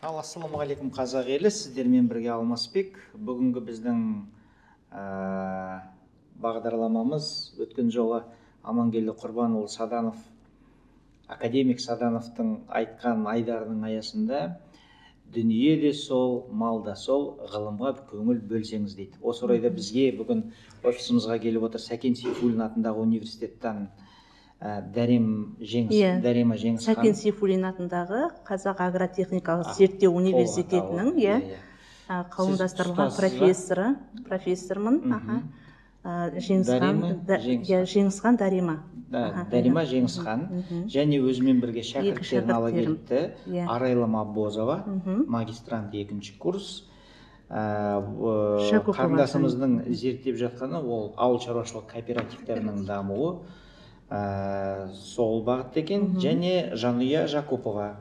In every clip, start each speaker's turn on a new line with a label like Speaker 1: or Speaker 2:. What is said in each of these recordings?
Speaker 1: Ал ассалаумағалейкум, қазақ елі, сіздермен бірге Алмасбек. Бүгінгі біздің бағдарламамыз өткен жолы Амангелді Құрбанұлы Саданов, академик Садановтың айтқан айдарының аясында «Дүние де сол, мал да сол, ғылымға көңіл бөлсеңіз» дейді. Осы орайда бізге бүгін офисымызға келіп отыр Сәкен Сейфуллин атындағы университеттен Дәрем Жеңіс, Дәрема Жеңісхан.
Speaker 2: Сәкен сейфуллин атындағы Қазақ агротехникалық зерттеу университетінің, иә, қауымдастырылған
Speaker 1: ұстазсыз ба?
Speaker 2: Профессоры, профессормын, аха. Жеңісхан.
Speaker 1: Дарема Жеңісхан.
Speaker 2: Иә, Жеңісхан Дарима.
Speaker 1: Дарима Жеңісхан және өзімен бірге шәкірттерін ала
Speaker 2: шәкірттерім.
Speaker 1: келіпті. Арайлым Аббозова, магистрант, екінші курс.
Speaker 2: Шакупова.
Speaker 1: Қарындасымыздың зерттеп жатқаны ол ауыл шаруашылық кооперативтерінің дамуы, сол бағытта екен. Және Жанұя Жакупова,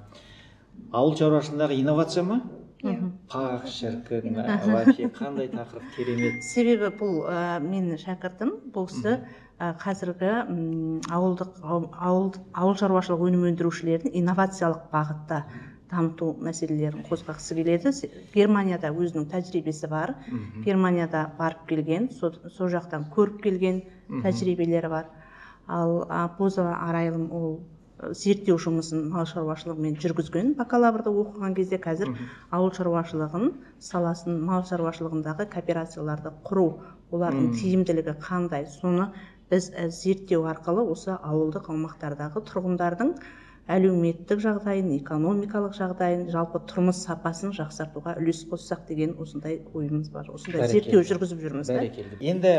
Speaker 1: ауыл шаруашылығындағы инновация ма?
Speaker 3: Иә.
Speaker 1: Пах, шіркін, вообще қандай тақырып керемет!
Speaker 2: Себебі бұл менің шәкіртім, бұл кісі қазіргі ауылдық ауыл шаруашылық өнім өндірушілерін инновациялық бағытта дамыту мәселелерін қозғағысы келеді. Германияда өзінің тәжірибесі бар. Германияда барып келген, сол жақтан көріп келген тәжірибелері бар. Ал Аббозова Арайлым, ол зерттеу жұмысын мал шаруашылығымен жүргізген бакалаврды оқыған кезде. Қазір ауыл шаруашылығын саласын, мал шаруашылығындағы кооперацияларды құру, олардың тиімділігі қандай, соны біз зерттеу арқылы осы ауылдық аумақтардағы тұрғындардың әлеуметтік жағдайын, экономикалық жағдайын, жалпы тұрмыс сапасын жақсартуға үлес қоссақ деген осындай ойымыз бар, осындай зерттеу жүргізіп жүрміз да.
Speaker 1: Бәрекелді. Енді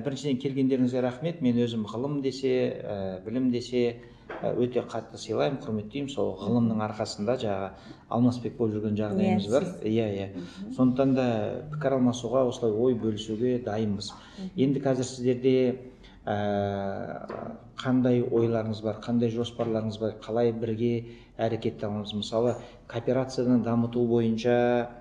Speaker 1: біріншіден, келгендеріңізге рахмет. Мен өзім ғылым десе, білім десе, өте қатты сыйлаймын, құрметтеймін. Сол ғылымның арқасында жаңағы Алмасбек болып жүрген жағдайымыз бар. Иә, сондықтан да пікір алмасуға, осылай ой бөлісуге дайынбыз. Енді қазір сіздерде қандай ойларыңыз бар, қандай жоспарларыңыз бар, қалай бірге әрекет аламыз? Мысалы, кооперацияны дамыту бойынша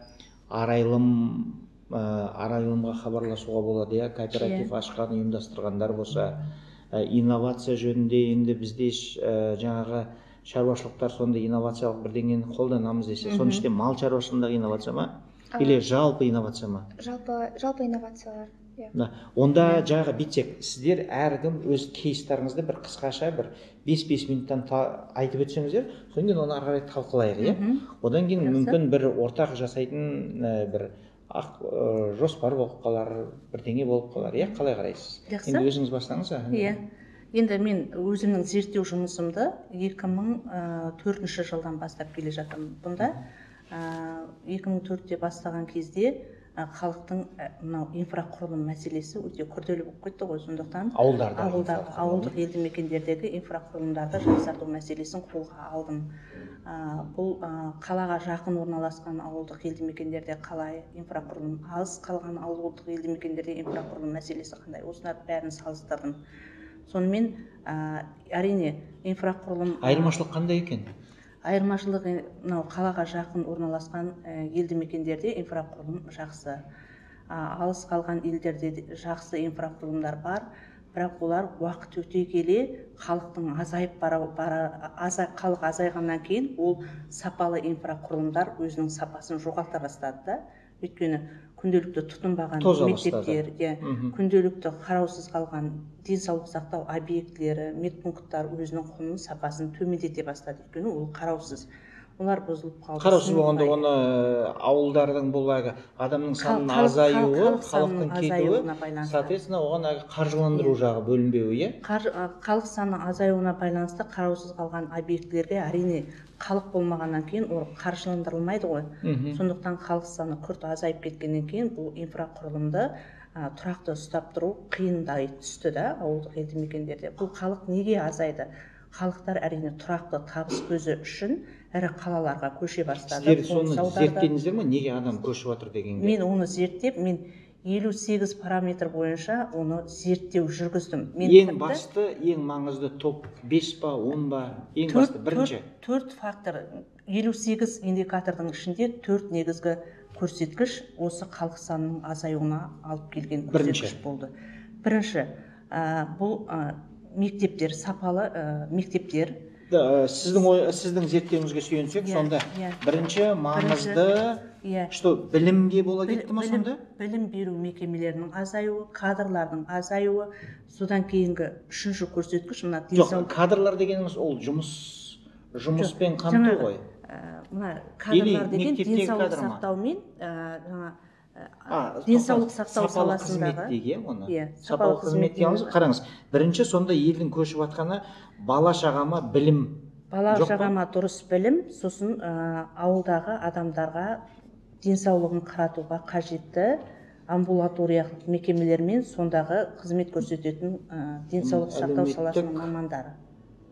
Speaker 1: Арайлымға хабарласуға болады, иә, кооператив ашқан, ұйымдастырғандар болса. Инновация жөнінде енді бізде жаңағы шаруашылықтар сондай инновациялық бірдеңені қолданамыз десе, соның ішінде мал шаруашылығындағы инновация ма или жалпы инновация ма?
Speaker 3: Жалпы инновациялар, иә.
Speaker 1: Да. Онда жаңағы бүйтсек, сіздер әркім өз кейстарыңызды бір қысқаша, бір 5-5 минуттан айтып өтсеңіздер, содан кейін оны ары қарай талқылайық, иә. Одан кейін мүмкін бір ортақ жасайтын бір жоспар болып қалар, бірдеңе болып қалар, иә, қалай қарайсыз?
Speaker 2: Жақсы.
Speaker 1: Енді өзіңіз бастаңыз.
Speaker 2: Иә, енді мен өзімнің зерттеу жұмысымды 2004 жылдан бастап келе жатырмын. Бұнда 2004-те бастаған кезде халықтың мынау инфрақұрылым мәселесі өте күрделі болып кетті ғой, сондықтан
Speaker 1: Ауылдардағы
Speaker 2: ауылдағы,
Speaker 1: инфрақұрылым.
Speaker 2: ауылдық елді мекендердегі инфрақұрылымдарды жақсарту мәселесін қолға алдым. Бұл қалаға жақын орналасқан ауылдық елді мекендерде қалай инфрақұрылым, алыс қалған ауылдық елді мекендерде инфрақұрылым мәселесі қандай, осылардың бәрін салыстырдым. Сонымен, әрине, инфрақұрылым
Speaker 1: Айырмашылық қандай екен?
Speaker 2: Айырмашылығы мынау: қалаға жақын орналасқан елді мекендерде инфрақұрылым жақсы. Алыс қалған елдерде де жақсы инфрақұрылымдар бар, бірақ олар уақыт өте келе халықтың азайып бара, бара азай, халық азайғаннан кейін ол сапалы инфрақұрылымдар өзінің сапасын жоғалта бастады да, өйткені күнделікті тұтынбаған
Speaker 1: Тоза бастады.
Speaker 2: мектептер, иә, күнделікті қараусыз қалған денсаулық сақтау объектілері, медпункттар өзінің құнын, сапасын төмендете бастады, өйткені ол қараусыз, олар бұзылып қалды.
Speaker 1: Қараусыз болғанда,
Speaker 2: сынып
Speaker 1: оны ауылдардың бұл әлгі адамның санының азаюы,
Speaker 2: халық санының
Speaker 1: халықтың кетуі,
Speaker 2: азаюына байланысты.
Speaker 1: Соответственно, оған әлгі қаржыландыру жағы бөлінбеуі, иә?
Speaker 2: Халық саны азаюына байланысты қараусыз қалған объектілерге, әрине, халық болмағаннан кейін ол қаржыландырылмайды ғой. Сондықтан халық саны күрт азайып кеткеннен кейін бұл инфрақұрылымды тұрақты ұстап тұру қиындай түсті да ауылдық елді мекендерде. Бұл халық неге азайды? Халықтар, әрине, тұрақты табыс көзі үшін ірі қалаларға көше бастады,
Speaker 1: Сіздер
Speaker 2: қоныс
Speaker 1: соны
Speaker 2: аударды.
Speaker 1: зерттедіңіздер ме, неге адам көшіп жатыр дегенге?
Speaker 2: Мен оны зерттеп, мен 58 параметр бойынша оны зерттеу жүргіздім. Мен
Speaker 1: Ең
Speaker 2: тіпті
Speaker 1: басты, ең маңызды топ 5 па, 10 ба, ең
Speaker 2: төрт,
Speaker 1: басты бірінші?
Speaker 2: Төрт фактор, 58 индикатордың ішінде төрт негізгі көрсеткіш осы халық санының азаюына алып келген
Speaker 1: Бірінші.
Speaker 2: көрсеткіш болды. Бірінші, бұл мектептер, сапалы мектептер.
Speaker 1: Сіздің сіздің зерттеуіңізге сүйенсек, сонда бірінші маңызды, что білімге бола кетті ма сонда?
Speaker 2: Білім беру мекемелерінің азаюы, кадрлардың азаюы, содан кейінгі үшінші көрсеткіш мына
Speaker 1: денсаулық. Жоқ, кадрлар дегеніңіз ол жұмыспен қамту ғой.
Speaker 2: Мына кадрлар деген денсаулық сақтау мен жаңа денсаулық сақтау саласындағы
Speaker 1: оны. Сапалы қызмет дейміз. Қараңыз, бірінші сонда елдің көшіп жатқаны бала шағама білім.
Speaker 2: Бала шағама дұрыс білім, сосын ауылдағы адамдарға денсаулығын қаратуға қажетті амбулаториялық мекемелер мен сондағы қызмет көрсететін денсаулық сақтау саласының мамандары.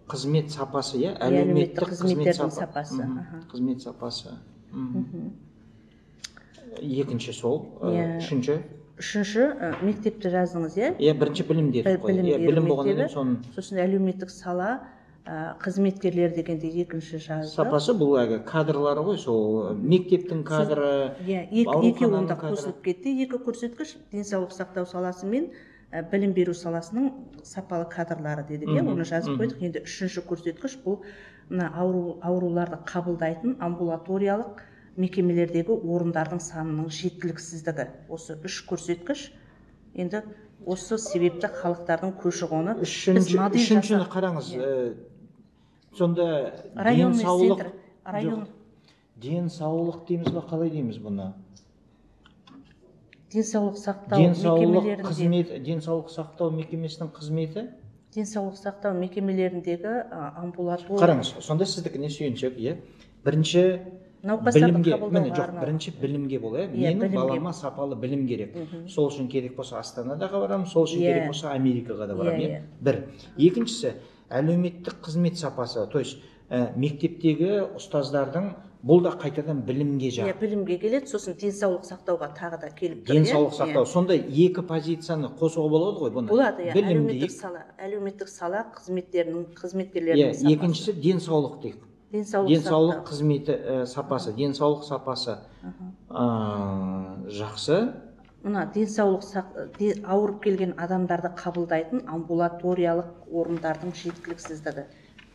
Speaker 1: Қызмет сапасы, иә, әлеуметтік қызметтердің сапасы. Қызмет сапасы. Екінші сол, үшінші.
Speaker 2: Үшінші мектепті жаздыңыз, иә?
Speaker 1: Иә, бірінші білім дедік қой. Білім болғаннан кейін соның
Speaker 2: сосын әлеуметтік сала қызметкерлер дегенде екінші жаздық.
Speaker 1: Сапасы бұл әлгі кадрлары ғой, сол мектептің кадры,
Speaker 2: иә, екеуі онда қосылып кетті. Екі көрсеткіш денсаулық сақтау саласы мен білім беру саласының сапалы кадрлары дедік, иә, оны жазып қойдық. Енді үшінші көрсеткіш бұл мына ауруларды қабылдайтын амбулаториялық мекемелердегі орындардың санының жеткіліксіздігі. Осы үш көрсеткіш енді осы себепті халықтардың көші-қоны.
Speaker 1: Үшіншіні қараңыз, сонда денсаулық, денсаулық дейміз ба, қалай дейміз бұны?
Speaker 2: Денсаулық сақтау мекемелерінде,
Speaker 1: денсаулық сақтау мекемесінің қызметі,
Speaker 2: денсаулық сақтау мекемелеріндегі амбулатория.
Speaker 1: Қараңыз, сонда сіздікіне сүйенсек, иә, бірінші білімге, міне, жоқ, бірінші білімге бол, иә, менің балама сапалы білім керек. Сол үшін керек болса Астанадаға барамын, сол үшін керек болса Америкаға да барамын, иә. Бір. Екіншісі әлеуметтік қызмет сапасы, то есть мектептегі ұстаздардың, бұл да қайтадан білімге жақ.
Speaker 2: Иә, білімге келеді, сосын денсаулық сақтауға тағы да келіп тұр.
Speaker 1: Денсаулық сақтау. Сонда екі позицияны қосуға болады ғой бұны.
Speaker 2: Болады, иә. Әлеуметтік сала, әлеуметтік сала қызметтерінің, қызметкерлерінің сапасы.
Speaker 1: Екіншісі денсаулық дейік. Денсаулық қызметі сапасы, денсаулық сапасы жақсы.
Speaker 2: Мына денсаулық ауырып келген адамдарды қабылдайтын амбулаториялық орындардың жеткіліксіздігі.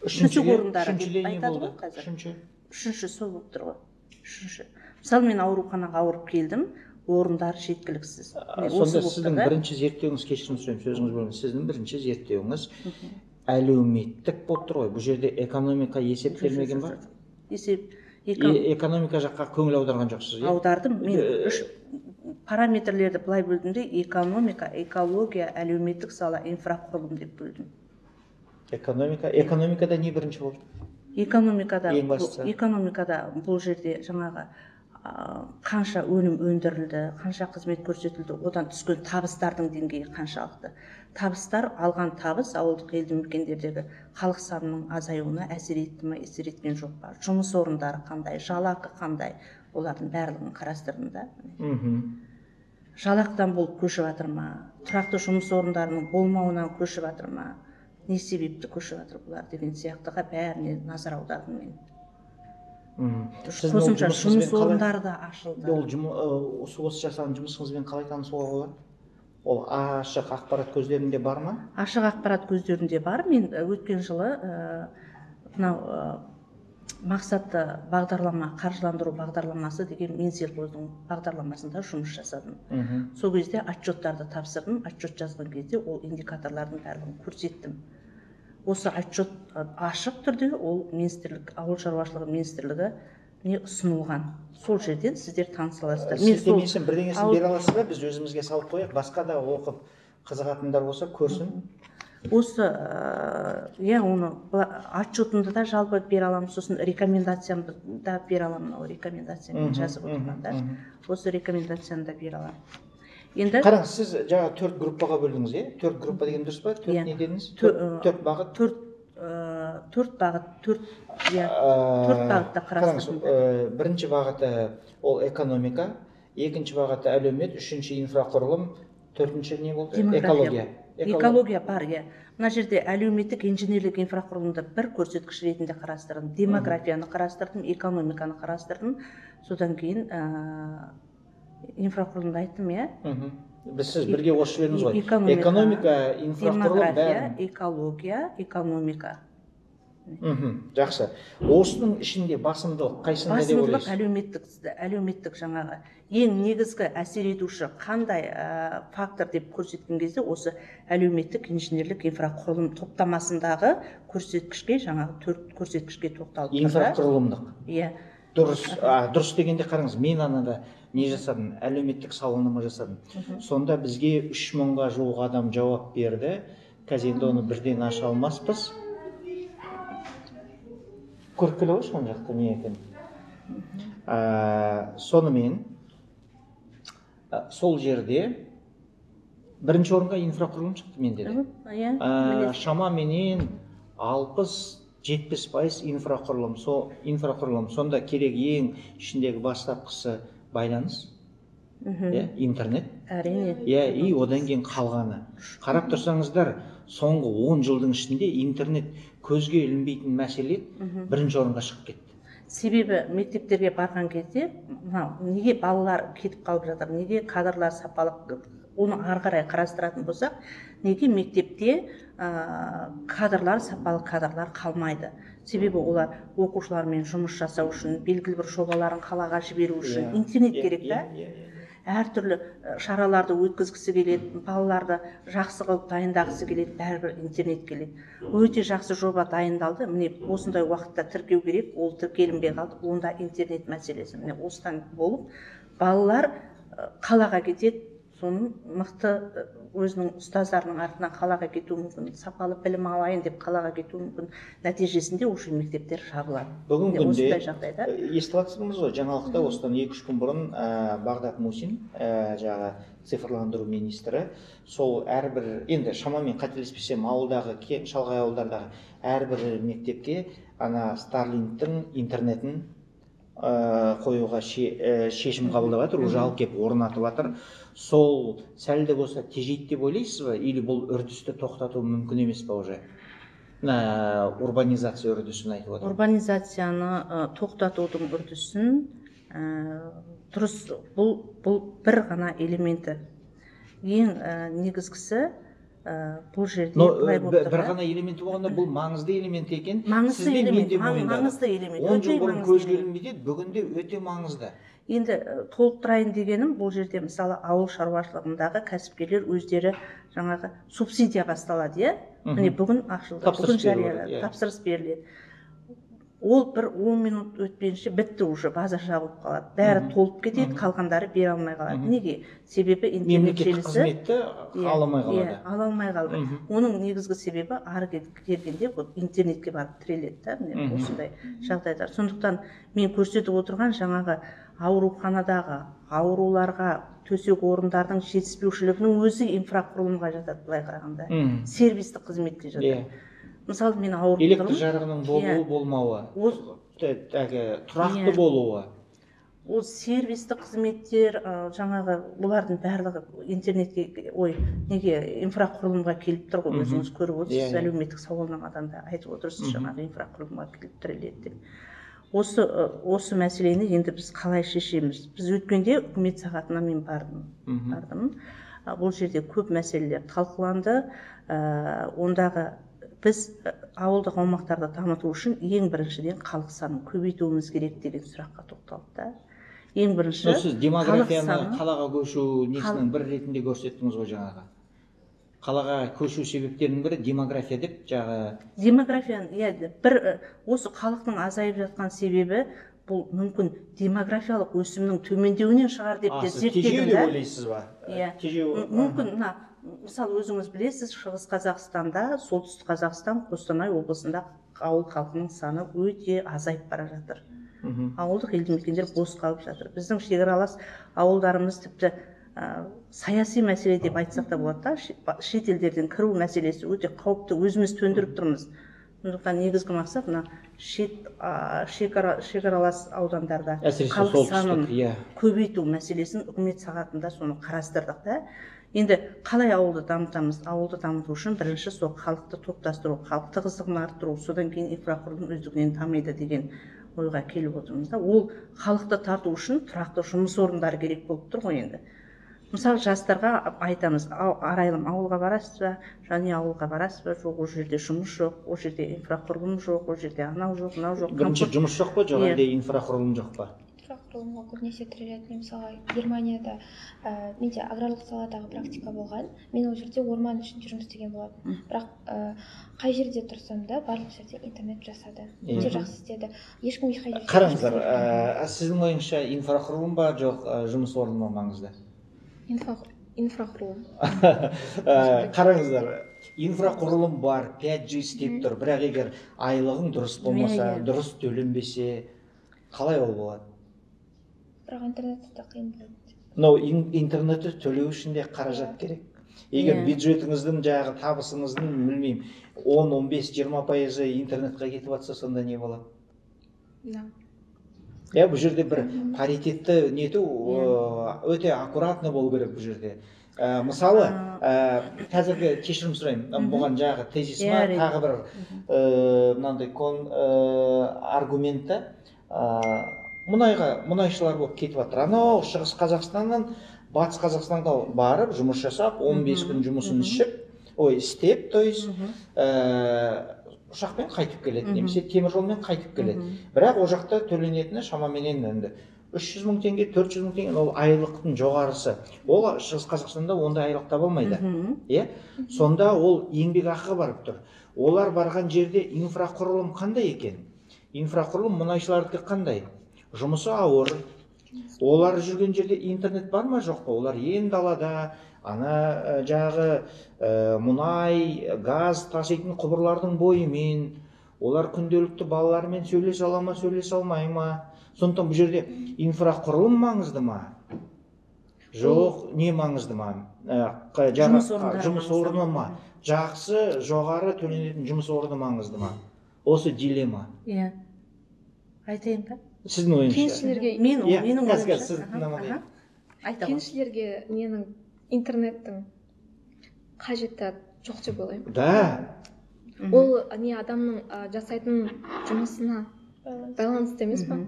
Speaker 2: Төсек орындары деп айтады ғой қазір. Үшінші сол болып тұр ғой. Үшінші. Мысалы, мен ауруханаға ауырып келдім, орындар жеткіліксіз.
Speaker 1: Сонда сіздің бірінші зерттеуіңіз, кешірім сұраймын, сөзіңіз бөлмей, сіздің бірінші зерттеуіңіз әлеуметтік болып тұр ғой. Бұл жерде экономика есептелмеген ба? Экономика жаққа көңіл аударған жоқсыз, иә?
Speaker 2: Аудардым. Мен үш параметрлерді былай бөлдім де, экономика, экология, әлеуметтік сала, инфрақұрылым деп бөлдім.
Speaker 1: Экономика, экономикада не бірінші болды?
Speaker 2: Экономикада, экономикада бұл жерде жаңағы қанша өнім өндірілді, қанша қызмет көрсетілді, одан түскен табыстардың деңгейі қаншалықты. Табыстар, алған табыс ауылдық елді мекендердегі халық санының азаюына әсер етті ме, әсер еткен жоқ па, жұмыс орындары қандай, жалақы қандай, олардың барлығын қарастырдым да. Жалақыдан болып көшіп жатыр ма, тұрақты жұмыс орындарының болмауынан көшіп жатыр ма, не себепті көшіп жатыр бұлар деген сияқтыға бәріне назар аудардым мен. Қосымша жұмыс орындары да ашылды.
Speaker 1: Ол осы жасаған жұмысыңызбен қалай танысуға болады? Ол ашық ақпарат көздерінде бар ма?
Speaker 2: Ашық ақпарат көздерінде бар. Мен өткен жылы мынау мақсатты бағдарлама, қаржыландыру бағдарламасы деген Минсельхоздың бағдарламасында жұмыс жасадым. Сол кезде отчеттарды тапсырдым. Отчет жазған кезде ол индикаторлардың барлығын көрсеттім. Осы отчет ашық түрде ол министрлік, ауыл шаруашылығы министрлігі не ұсынылған. Сол жерден сіздер таныса аласыздар.
Speaker 1: Сіздер бірдеңесін бере аласыз ба? Біз өзімізге салып қояйық, басқа да оқып қызығатындар болса көрсін.
Speaker 2: Осы, иә, оны отчетымды да жалпы бере аламын, сосын рекомендациямды да бере аламын, ол рекомендацияны жазып отырғандар. Осы рекомендацияны да бере аламын. Енді
Speaker 1: қараңыз, сіз жаңа төрт группаға бөлдіңіз, иә? Төрт группа деген дұрыс па? Төрт не дедіңіз? Төрт бағыт?
Speaker 2: Төрт бағыт, төрт, иә, төрт бағытта қарастырдым.
Speaker 1: Қараңыз, бірінші бағыты ол экономика, екінші бағыты әлеумет, үшінші инфрақұрылым, төртінші не болды? Экология.
Speaker 2: Экология бар, иә. Мына жерде әлеуметтік инженерлік инфрақұрылымды бір көрсеткіш ретінде қарастырдым, демографияны қарастырдым, экономиканы қарастырдым. Содан кейін инфрақұрылымды айттым, иә?
Speaker 1: Біз сіз бірге қосып жібердіңіз ғой. Экономика, инфрақұрылым, бәрін.
Speaker 2: Экология, экономика.
Speaker 1: Жақсы. Осының ішінде басымдылық қайсында деп
Speaker 2: Басымдылық
Speaker 1: ойлайсыз?
Speaker 2: Әлеуметтік жаңағы ең негізгі әсер етуші қандай фактор деп көрсеткен кезде, осы әлеуметтік инженерлік инфрақұрылым топтамасындағы көрсеткішке, жаңағы 4 көрсеткішке тоқталып тұр да.
Speaker 1: Инфрақұрылымдық.
Speaker 2: Иә.
Speaker 1: Дұрыс, дұрыс дегенде қараңыз, мен анада не жасадым, әлеуметтік сауалнама жасадым. Сонда бізге 3000-ға жуық адам жауап берді. Қазір енді оны бірден аша алмаспыз. Көріп келе қойшы ана жақта не екен. Сонымен сол жерде бірінші орынға инфрақұрылым шықты менде де.
Speaker 2: Иә.
Speaker 1: Шамаменен 60-70% инфрақұрылым. Со инфрақұрылым сонда керек, ең ішіндегі бастапқысы байланыс, иә, интернет.
Speaker 2: Әрине.
Speaker 1: Иә, и одан кейін қалғаны. Қарап тұрсаңыздар, соңғы 10 жылдың ішінде интернет көзге ілінбейтін мәселе бірінші орынға шығып кетті.
Speaker 2: Себебі мектептерге барған кезде мынау неге балалар кетіп қалып жатыр, неге кадрлар сапалық, оны ары қарай қарастыратын болсақ, неге мектепте кадрлар, сапалы кадрлар қалмайды? Себебі олар оқушылармен жұмыс жасау үшін, белгілі бір жобаларын қалаға жіберу үшін интернет керек та. Әртүрлі шараларды өткізгісі келеді, балаларды жақсы қылып дайындағысы келеді, бәрібір интернет келеді. Өте жақсы жоба дайындалды, міне осындай уақытта тіркеу керек, ол тіркелінбей қалды, онда интернет мәселесі. Міне осыдан болып балалар қалаға кетеді, соның мықты өзінің ұстаздарының артынан қалаға кетуі мүмкін, сапалы білім алайын деп қалаға кетуі мүмкін. Нәтижесінде уже мектептер жабылады.
Speaker 1: Бүгінгі
Speaker 2: Міне
Speaker 1: күнде
Speaker 2: осындай жағдайда
Speaker 1: естіп жатсыңыз ғой, жаңалықта осыдан 2-3 күн бұрын Бағдат Мусин, жаңағы цифрландыру министрі, сол әрбір, енді шамамен қателеспесем, ауылдағы, шалғай ауылдардағы әрбір мектепке ана Старлинктің интернетін қоюға шешім қабылдап жатыр, уже алып келіп орнатып жатыр. Сол сәл де болса тежейді деп ойлайсыз ба, или бұл үрдісті тоқтату мүмкін емес па уже? Мына урбанизация үрдісін айтып отырмын.
Speaker 2: Урбанизацияны тоқтатудың үрдісін дұрыс, бұл бір ғана элементі. Ең негізгісі бұл жерде
Speaker 1: Но
Speaker 2: былай болып тұр
Speaker 1: бір
Speaker 2: да.
Speaker 1: ғана элементі болғанда, бұл маңызды элемент екен.
Speaker 2: Маңызды
Speaker 1: Сіз де, мен
Speaker 2: элемент,
Speaker 1: де мойындадық.
Speaker 2: маңызды элемент,
Speaker 1: 10
Speaker 2: өте
Speaker 1: жыл бұрын
Speaker 2: маңызды
Speaker 1: көзге
Speaker 2: элемент.
Speaker 1: ілінбейді еді, бүгінде өте маңызды.
Speaker 2: Енді толықтырайын дегенім, бұл жерде мысалы ауыл шаруашылығындағы кәсіпкерлер өздері жаңағы субсидия басталады, иә? Міне бүгін ашылды,
Speaker 1: Тапсырыс
Speaker 2: бүгін
Speaker 1: беріледі,
Speaker 2: жарияланды,
Speaker 1: иә.
Speaker 2: тапсырыс беріледі. Ол бір 10 минут өтпейінше бітті, уже база жабылып қалады. Бәрі толып кетеді, қалғандары бере алмай қалады. Неге? Себебі интернет
Speaker 1: Мемлекеттік
Speaker 2: желісі
Speaker 1: қызметті ала алмай қалады.
Speaker 2: Иә, ала алмай қалды. Оның негізгі себебі ары келгенде бұл интернетке барып тіреледі да, міне осындай жағдайлар. Сондықтан мен көрсетіп отырған жаңағы ауруханадағы ауруларға төсек орындардың жетіспеушілігінің өзі инфрақұрылымға жатады, былай қарағанда. Сервистік қызметке жатады. Мысалы, мен ауырып
Speaker 1: Электр
Speaker 2: тұрмын.
Speaker 1: жарығының болуы, болмауы, әлгі тұрақты болуы.
Speaker 2: Ол сервистік қызметтер, жаңағы олардың барлығы интернетке, ой, неге, инфрақұрылымға келіп тұр ғой, өзіңіз көріп отырсыз,
Speaker 1: Иә, иә.
Speaker 2: әлеуметтік сауалнамадан да айтып отырсыз, жаңағы инфрақұрылымға келіп тіреледі деп. Осы мәселені енді біз қалай шешеміз? Біз өткенде үкімет сағатына мен бардым. Бардым. Бұл жерде көп мәселелер талқыланды. Ондағы біз ауылдық аумақтарды дамыту үшін ең біріншіден халық санын көбейтуіміз керек деген сұраққа тоқталды да. Ең бірінші
Speaker 1: Но сіз
Speaker 2: халық
Speaker 1: демографияны
Speaker 2: саны
Speaker 1: қалаға көшу несінің бір ретінде көрсеттіңіз ғой жаңағы. Қалаға көшу себептерінің бірі демография деп жағы.
Speaker 2: Демографияны, иә, бір осы халықтың азайып жатқан себебі бұл мүмкін демографиялық өсімнің төмендеуінен шығар деп те
Speaker 1: Сіз
Speaker 2: зерттедім
Speaker 1: тежеу деп
Speaker 2: да.
Speaker 1: ойлайсыз ба?
Speaker 2: Иә.
Speaker 1: Тежеу.
Speaker 2: Мүмкін мына, мысалы, өзіңіз білесіз, Шығыс Қазақстанда, Солтүстік Қазақстан, Қостанай облысында ауыл халқының саны өте азайып бара жатыр. Ауылдық елді мекендер бос қалып жатыр. Біздің шекаралас ауылдарымыз тіпті саяси мәселе деп айтсақ та болады да, шет елдерден кіру мәселесі өте қауіпті, өзіміз төндіріп тұрмыз. Сондықтан негізгі мақсат мына шекаралас аудандарда
Speaker 1: Әсіресе
Speaker 2: халық
Speaker 1: солтүстік,
Speaker 2: санын
Speaker 1: иә.
Speaker 2: көбейту мәселесін үкімет сағатында соны қарастырдық та. Енді қалай ауылды дамытамыз? Ауылды дамыту үшін бірінші сол халықты топтастыру, халық тығыздығын арттыру, содан кейін инфрақұрылым өздігінен дамиды деген ойға келіп отырмыз да. Ол халықты тарту үшін тұрақты жұмыс орындары керек болып тұр ғой енді. Мысалы, жастарға айтамыз: «Арайлым, ауылға барасыз ба? Және ауылға барасыз ба? Жоқ, ол жерде жұмыс жоқ, ол жерде инфрақұрылым жоқ, ол жерде анау жоқ, мынау жоқ».
Speaker 1: Бірінші,
Speaker 2: Комфорт.
Speaker 1: жұмыс жоқ па, жоқ
Speaker 2: Иә.
Speaker 1: әлде инфрақұрылым жоқ па?
Speaker 3: Инфрақұрылымға көбінесе тіреледі. Мен, мысалға, Германияда менде аграрлық саладағы практика болған. Мен ол жерде орман ішінде жұмыс істеген болатынмын. Бірақ қай жерде тұрсам да, барлық жерде интернет жасады, өте жақсы істеді, ешкім ешқай жерде
Speaker 1: Қараңыздар, сіздің ойыңызша, инфрақұрылым ба, жоқ жұмыс орны ма маңызды?
Speaker 4: Инфрақұрылым.
Speaker 1: Қараңыздар, инфрақұрылым бар, 5G істеп тұр, бірақ егер айлығың дұрыс болмаса,
Speaker 2: Иә, иә.
Speaker 1: дұрыс төленбесе, қалай ол болады?
Speaker 3: Бірақ интернетте де қиын болады.
Speaker 1: Мынау интернетті төлеу үшін де қаражат керек. Егер бюджетіңіздің, жаңағы табысыңыздың, білмеймін, 10, 15, 20% интернетқа кетіп жатса, сонда не болады?
Speaker 4: Да.
Speaker 1: Иә, бұл жерде бір паритетті нету өте аккуратно болу керек бұл жерде. Мысалы, қазіргі, кешірім сұраймын, бұған жаңағы тезис ма,
Speaker 2: Иә, әрине.
Speaker 1: тағы бір мынандай аргументі: мұнайға мұнайшылар болып кетіп жатыр. Анау Шығыс Қазақстаннан Батыс Қазақстанға барып жұмыс жасап, 15 күн жұмысын ішіп, ой, істеп, то есть ұшақпен қайтып келеді немесе теміржолмен қайтып келеді. Бірақ ол жақта төленетіні шамаменен енді 300 мың теңге, 400 мың теңге, ол айлықтың жоғарысы. Ол Шығыс Қазақстанда ондай айлық таба алмайды. Иә, сонда ол еңбек ақы барып тұр. Олар барған жерде инфрақұрылым қандай екен? Инфрақұрылым мұнайшылардікі қандай? Жұмысы ауыр. Олар жүрген жерде интернет бар ма, жоқ па? Олар ең далада, ана жаңағы мұнай, газ таситын құбырлардың бойымен, олар күнделікті балаларымен сөйлесе ала ма, сөйлесе алмай ма? Сондықтан бұл жерде инфрақұрылым маңызды ма? Жоқ, не маңызды ма?
Speaker 2: Жұмыс орындары
Speaker 1: жұмыс
Speaker 2: маңызды
Speaker 1: орны ма? Жақсы, жоғары төленетін жұмыс орны маңызды ма? Осы дилемма.
Speaker 2: Иә. Айтайын ба?
Speaker 1: Сіздің ойыңызша?
Speaker 4: Кеншілерге
Speaker 2: Мен
Speaker 1: Иә,
Speaker 2: менің
Speaker 1: қазір,
Speaker 2: ойымша,
Speaker 1: сіз тыңдамадым.
Speaker 2: Аха. Айта ғой.
Speaker 4: Кеншілерге ненің, интернеттің қажеті жоқ деп ойлаймын.
Speaker 1: Да.
Speaker 4: Ол не адамның жасайтын жұмысына байланысты емес па?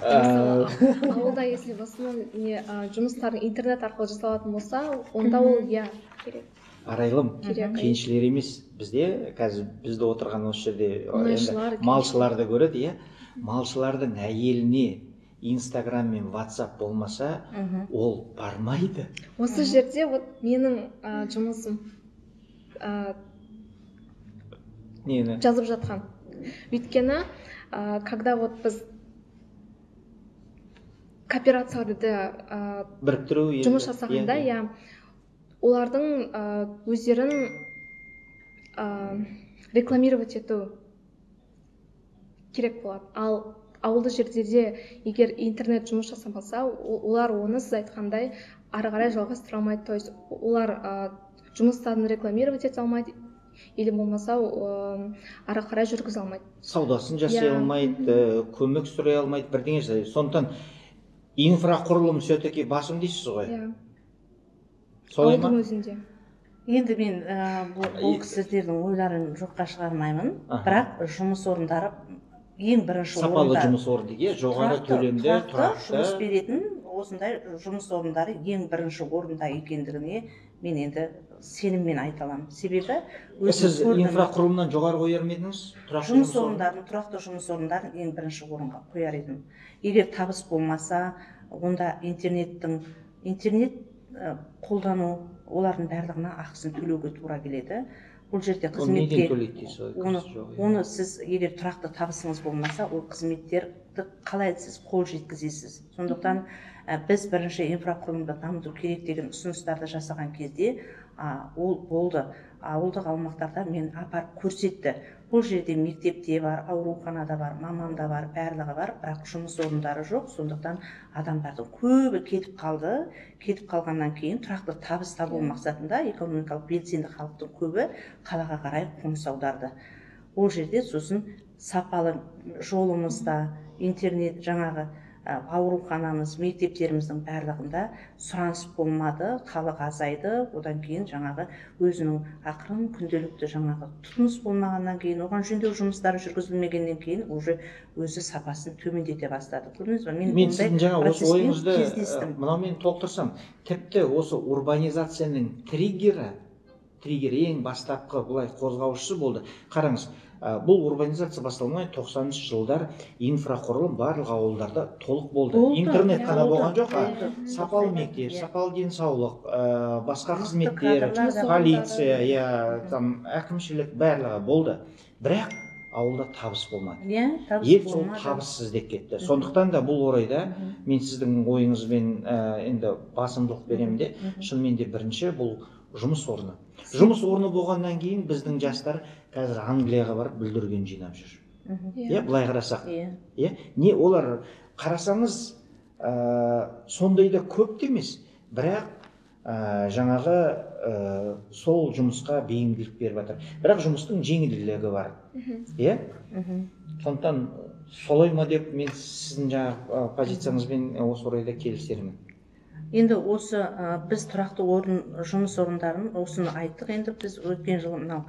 Speaker 4: Мысалы, ауылда если в основном не жұмыстардың интернет арқылы жасалатын болса, онда ол, иә,
Speaker 3: керек.
Speaker 1: Арайлым,
Speaker 4: Керек.
Speaker 1: кеншілер емес, бізде қазір бізде отырған осы жерде енді
Speaker 4: Мұнайшылар,
Speaker 1: малшылар да көреді, иә. Малшылардың әйеліне Инстаграм мен Ватсап болмаса, ол бармайды.
Speaker 4: Осы жерде вот менің жұмысым
Speaker 1: Нені?
Speaker 4: жазып жатқан. Өйткені когда вот біз кооперацияларды
Speaker 1: біріктіру енді.
Speaker 4: жұмыс жасағанда, иә, олардың өздерін рекламировать ету керек болады. Ал ауылды жерлерде егер интернет жұмыс жасамаса, олар оны, сіз айтқандай, ары қарай жалғастыра алмайды. То есть олар жұмыстарын рекламировать ете алмайды или болмаса ары қарай жүргізе алмайды.
Speaker 1: Саудасын жасай алмайды, көмек сұрай алмайды, бірдеңе жасай. Сондықтан инфрақұрылым все-таки басым дейсіз ғой?
Speaker 4: Иә.
Speaker 1: Солай ма?
Speaker 4: Ауылдың өзінде.
Speaker 2: Енді мен бұл кісілердің ойларын жоққа шығармаймын, бірақ жұмыс орындары ең бірінші
Speaker 1: Сапалы
Speaker 2: орында.
Speaker 1: жұмыс орны дейді, жоғары төлемді,
Speaker 2: Тұрақты
Speaker 1: тұрақты.
Speaker 2: жұмыс беретін осындай жұмыс орындары ең бірінші орында екендігіне мен енді сеніммен айта аламын. Себебі өзім
Speaker 1: Сіз
Speaker 2: көрдім.
Speaker 1: инфрақұрылымнан жоғары қояр ма едіңіз? Тұрақты
Speaker 2: Жұмыс
Speaker 1: жұмыс орны?
Speaker 2: орындарын, тұрақты жұмыс орындарын ең бірінші орынға қояр едім. Егер табыс болмаса, онда интернет қолдану, олардың барлығына ақысын төлеуге тура келеді. Бұл жерде
Speaker 1: Оны неден
Speaker 2: қызметке
Speaker 1: төлейді дейсіз ғой?
Speaker 2: Оны
Speaker 1: Кіріс жоқ, иә.
Speaker 2: оны сіз егер тұрақты табысыңыз болмаса, ол қызметтерді қалай сіз қол жеткізесіз? Сондықтан біз бірінші инфрақұрылымды дамыту керек деген ұсыныстарды жасаған кезде, ол болды. Ауылдық аумақтарда мен апарып көрсетті. Бұл жерде мектеп те бар, аурухана да бар, маман да бар, барлығы бар, бірақ жұмыс орындары жоқ. Сондықтан адамдардың көбі кетіп қалды. Кетіп қалғаннан кейін тұрақты табыс табу мақсатында экономикалық белсенді халықтың көбі қалаға қарай қоныс аударды. Ол жерде сосын сапалы жолымызда интернет, жаңағы Ауруханамыз, мектептеріміздің барлығында сұраныс болмады, халық азайды. Одан кейін жаңағы өзінің ақырын күнделікті жаңағы тұтыныс болмағаннан кейін, оған жөндеу жұмыстары жүргізілмегеннен кейін уже өзі сапасын төмендете бастады. Көрдіңіз ба?
Speaker 1: Мен сіздің жаңа осы ойыңызды мынаумен толықтырсам, тіпті осы урбанизацияның триггері ең бастапқы былай қозғаушысы болды. Қараңыз, бұл урбанизация басталмай 90-шы жылдар инфрақұрылым барлық ауылдарда толық болды. Интернет қана болған жоқ, сапалы мектеп, сапалы денсаулық, басқа қызметтер, полиция, там әкімшілік барлығы болды. Бірақ ауылда табыс болмады. Ел сол табыссыз деп кетті. Сондықтан да бұл орайда мен сіздің ойыңызбен енді басымдылық беремін де, шынымен де бірінші бұл жұмыс орны. Жұмыс орны болғаннан кейін біздің жастар қазір Англияға барып бүлдірген жинап жүр. Иә, былай қарасақ. Иә, не олар қарасаңыз, сондай да көп те емес, бірақ жаңағы сол жұмысқа бейімділік беріп жатыр. Бірақ жұмыстың жеңілдігі бар. Иә? Сондықтан солай ма деп мен сіздің жаңағы позицияңызбен осы орайда келісермін.
Speaker 2: Енді осы біз тұрақты орын, жұмыс орындарын осыны айттық. Енді біз өткен жылы мынау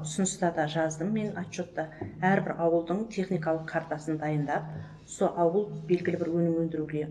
Speaker 2: ұсыныста да жаздым мен отчетта, әрбір ауылдың техникалық картасын дайындап, сол ауыл белгілі бір өнім өндіруге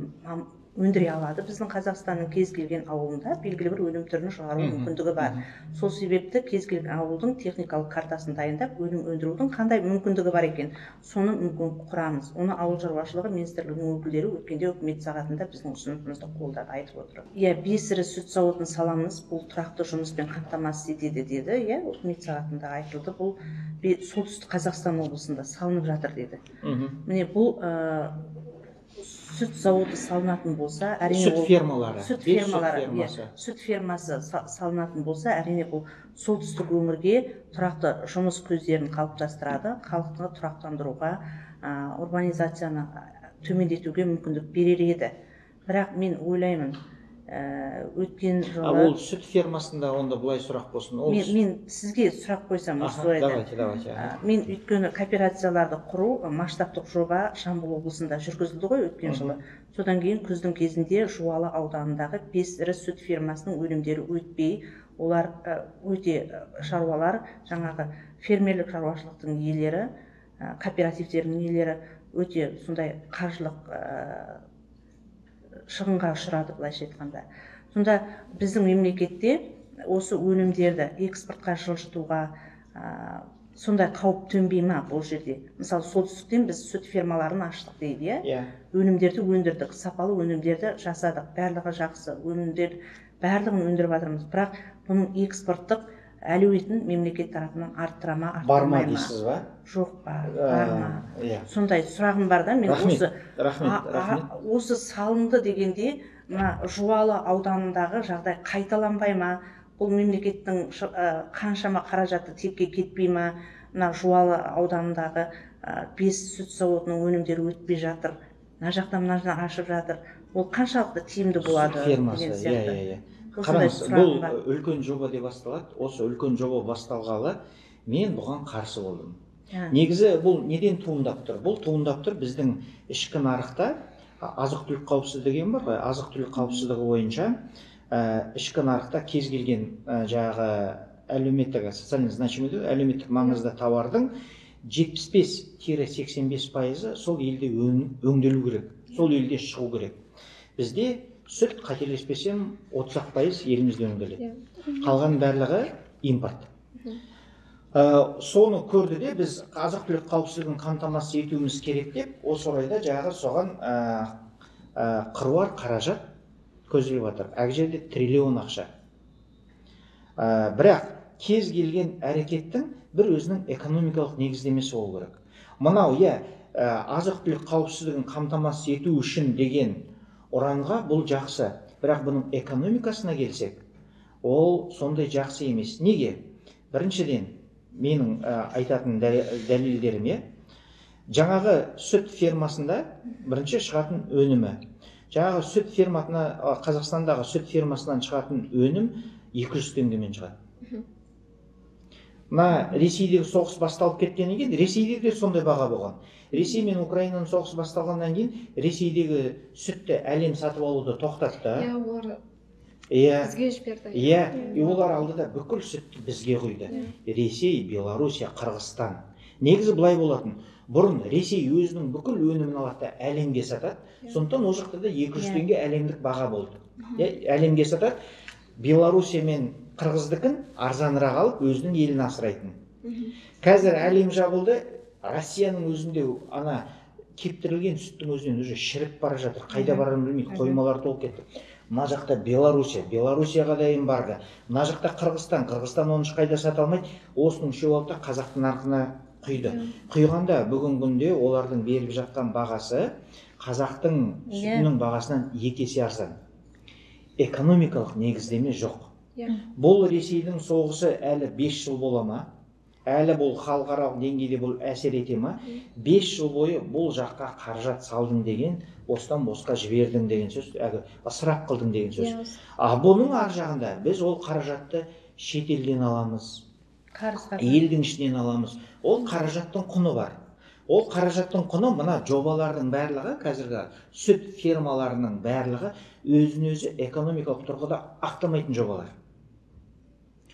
Speaker 2: өндіре алады. Біздің Қазақстанның кез келген ауылында белгілі бір өнім түрін шығару мүмкіндігі бар. Сол себепті кез келген ауылдың техникалық картасын дайындап, өнім өндірудің қандай мүмкіндігі бар екен, соны мүмкін құрамыз. Оны Ауыл шаруашылығы министрлігінің өкілдері өткенде үкімет сағатында біздің ұсынысымызды қолдады, айтып отыр. Иә, 5 ірі сүт зауытын саламыз, бұл тұрақты жұмыспен қамтамасыз етеді деді. Иә, үкімет сағатында айтылды, бұл Солтүстік Қазақстан облысында салынып жатыр деді. Міне бұл сүт зауыты салынатын болса, әрине
Speaker 1: сүт фермалары,
Speaker 2: сүт фермасы салынатын болса, әрине бұл солтүстік өңірге тұрақты жұмыс көздерін қалыптастырады, халықты тұрақтандыруға, урбанизацияны төмендетуге мүмкіндік берер еді. Бірақ мен ойлаймын, өткен жылы
Speaker 1: ол сүт фермасында онда былай сұрақ болсын.
Speaker 2: Мен сізге сұрақ қойсам осы орайда.
Speaker 1: Давайте, давайте.
Speaker 2: Мен өйткені кооперацияларды құру масштабтық жоба Жамбыл облысында жүргізілді ғой өткен жылы. Содан кейін күздің кезінде Жуалы ауданындағы 5 ірі сүт фермасының өнімдері өтпей, олар өте шаруалар, жаңағы фермерлік шаруашылықтың иелері, кооперативтердің иелері өте сондай қаржылық шығынға ұшырады, былайша айтқанда. Сонда біздің мемлекетте осы өнімдерді экспортқа жылжытуға сондай қауіп төнбей ма бұл жерде? Мысалы, солтүстіктен біз сүт фермаларын аштық дейді, иә? Өнімдерді өндірдік, сапалы өнімдерді жасадық, барлығы жақсы, өнімдер барлығын өндіріп жатырмыз. Бірақ бұның экспорттық әлеуетін мемлекет тарапынан арттыра ма, арттырмай ма?
Speaker 1: Бар ма дейсіз ба?
Speaker 2: Жоқ па, бар ма? Сондай сұрағым бар да, мен осы
Speaker 1: рахмет.
Speaker 2: Осы салынды дегенде мына Жуалы ауданындағы жағдай қайталанбай ма? Бұл мемлекеттің қаншама қаражаты текке кетпей ма? Мына Жуалы ауданындағы 5 сүт зауытының өнімдері өтпей жатыр. Мына жақтан мына жақтан ашып жатыр. Ол қаншалықты тиімді болады деген сияқты.
Speaker 1: Қараңыз, бұл үлкен жоба деп басталады. Осы үлкен жоба басталғалы мен бұған қарсы болдым. Негізі бұл неден туындап тұр? Бұл туындап тұр біздің ішкі нарықта азық-түлік қауіпсіздігі деген бар ғой. Азық-түлік қауіпсіздігі бойынша ішкі нарықта кез келген жаңағы әлеуметтік, социально значимый, әлеуметтік маңызды тауардың 75-85% сол елде өңделу керек, сол елде шығу керек. Бізде сүт, қателеспесем, 30% елімізде өңделеді. Қалған барлығы импорт. Соны көрді де біз азық-түлік қауіпсіздігін қамтамасыз етуіміз керек деп, осы орайда жаңағы соған қыруар қаражат көзделіп жатыр. Әр жерде триллион ақша. Бірақ кез келген әрекеттің бір өзінің экономикалық негіздемесі болу керек. Мынау, иә, азық-түлік қауіпсіздігін қамтамасыз ету үшін деген ұранға бұл жақсы, бірақ бұның экономикасына келсек, ол сондай жақсы емес. Неге? Біріншіден, менің айтатын дәлелдерім, жаңағы сүт фермасында бірінші шығатын өнімі. Жаңағы сүт фермасына, Қазақстандағы сүт фермасынан шығатын өнім 200 теңгемен шығады. Мына Ресейдегі соғыс басталып кеткеннен кейін Ресейде де сондай баға болған. Ресей мен Украинаның соғысы басталғаннан кейін Ресейдегі сүтті әлем сатып алуды тоқтатты.
Speaker 4: Иә, олар
Speaker 1: иә
Speaker 4: бізге жіберді.
Speaker 1: Иә, и олар алды да бүкіл сүтті бізге құйды. Ресей, Белоруссия, Қырғызстан. Негізі былай болатын. Бұрын Ресей өзінің бүкіл өнімін алады да әлемге сатады. Сондықтан ол жақта да 200 теңге әлемдік баға болды. Әлемге сатады. Белоруссия мен Қырғыздікін арзанырақ алып өзінің елін асырайтын. Қазір әлем жабылды, Россияның өзінде ана кептірілген сүттің өзінен уже шіріп бара жатыр. Қайда барарын білмейді, қоймалар толып кетті. Мына жақта Белоруссия, Белоруссияға да эмбарго. Мына жақта Қырғызстан, Қырғызстан оны ешқайда сата алмайды. Осының үшеуі алды да қазақтың нарқына құйды. Құйғанда бүгінгі күнде олардың беріп жатқан бағасы қазақтың сүтінің бағасынан 2 есе арзан. Экономикалық негіздеме жоқ. Бұл Ресейдің соғысы әлі 5 жыл бола ма? Әлі бұл халықаралық деңгейде бұл әсер ете ма? 5 жыл бойы бұл жаққа қаражат салдың деген, осыдан босқа жібердің деген сөз, әлгі ысырап қылдың деген сөз. А бұның ар жағында біз ол қаражатты шетелден аламыз,
Speaker 2: қарызға,
Speaker 1: елдің ішінен аламыз. Ол қаражаттың құны бар. Ол қаражаттың құны мына жобалардың барлығы, қазіргі сүт фермаларының барлығы өзін өзі экономикалық тұрғыда ақтамайтын жобалар.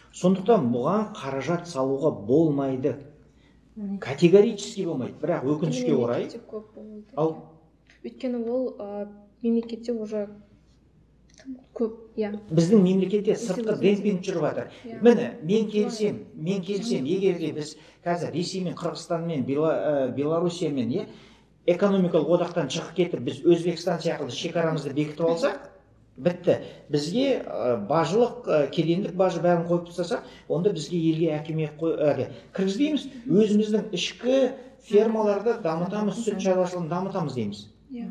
Speaker 1: Сондықтан бұған қаражат салуға болмайды. Категорически болмайды. Бірақ өкінішке орай,
Speaker 4: көп болды.
Speaker 1: Ал
Speaker 4: Өйткені ол мемлекетте уже көп, иә.
Speaker 1: Біздің мемлекетте сыртқы демпинг жүріп жатыр. Міне, мен келсем, мен келсем, егер де біз қазір Ресеймен, Қырғызстанмен, Белоруссиямен, иә, экономикалық одақтан шығып кетіп, біз Өзбекстан сияқты шекарамызды бекітіп алсақ, бітті. Бізге бажылық, кедендік бажы бәрін қойып тастасақ, онда бізге елге әкімият кіргізбейміз, өзіміздің ішкі фермаларды дамытамыз, сүт шаруашылығын дамытамыз дейміз.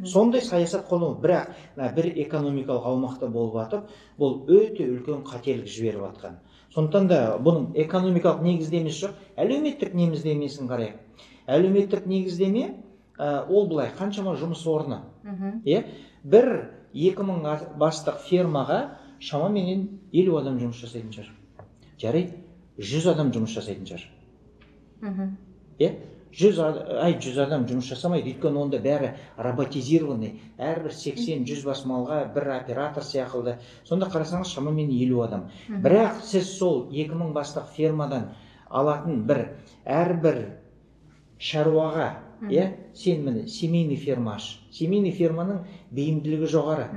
Speaker 1: Сондай саясат қолдану. Бірақ бір экономикалық аумақта болып атып, бұл өте үлкен қателік жіберіп атқан. Сондықтан да бұның экономикалық негіздемесі жоқ, әлеуметтік негіздемесін қарайық. Әлеуметтік негіздеме, ол былай, қаншама жұмыс орны. Иә? Бір 2000 бастық фермаға шамаменен 50 адам жұмыс жасайтын шығар. Жарайды, 100 адам жұмыс жасайтын шығар. Иә? 100 адам жұмыс жасамайды, өйткені онда бәрі роботизированный, әрбір 80-100 бас малға бір оператор сияқты. Сонда қарасаңыз, шамамен 50 адам. Бірақ сіз сол 2000 бастық фермадан алатын бір әрбір шаруаға, иә, сен міне семейный ферма аш. Семейный ферманың бейімділігі жоғары.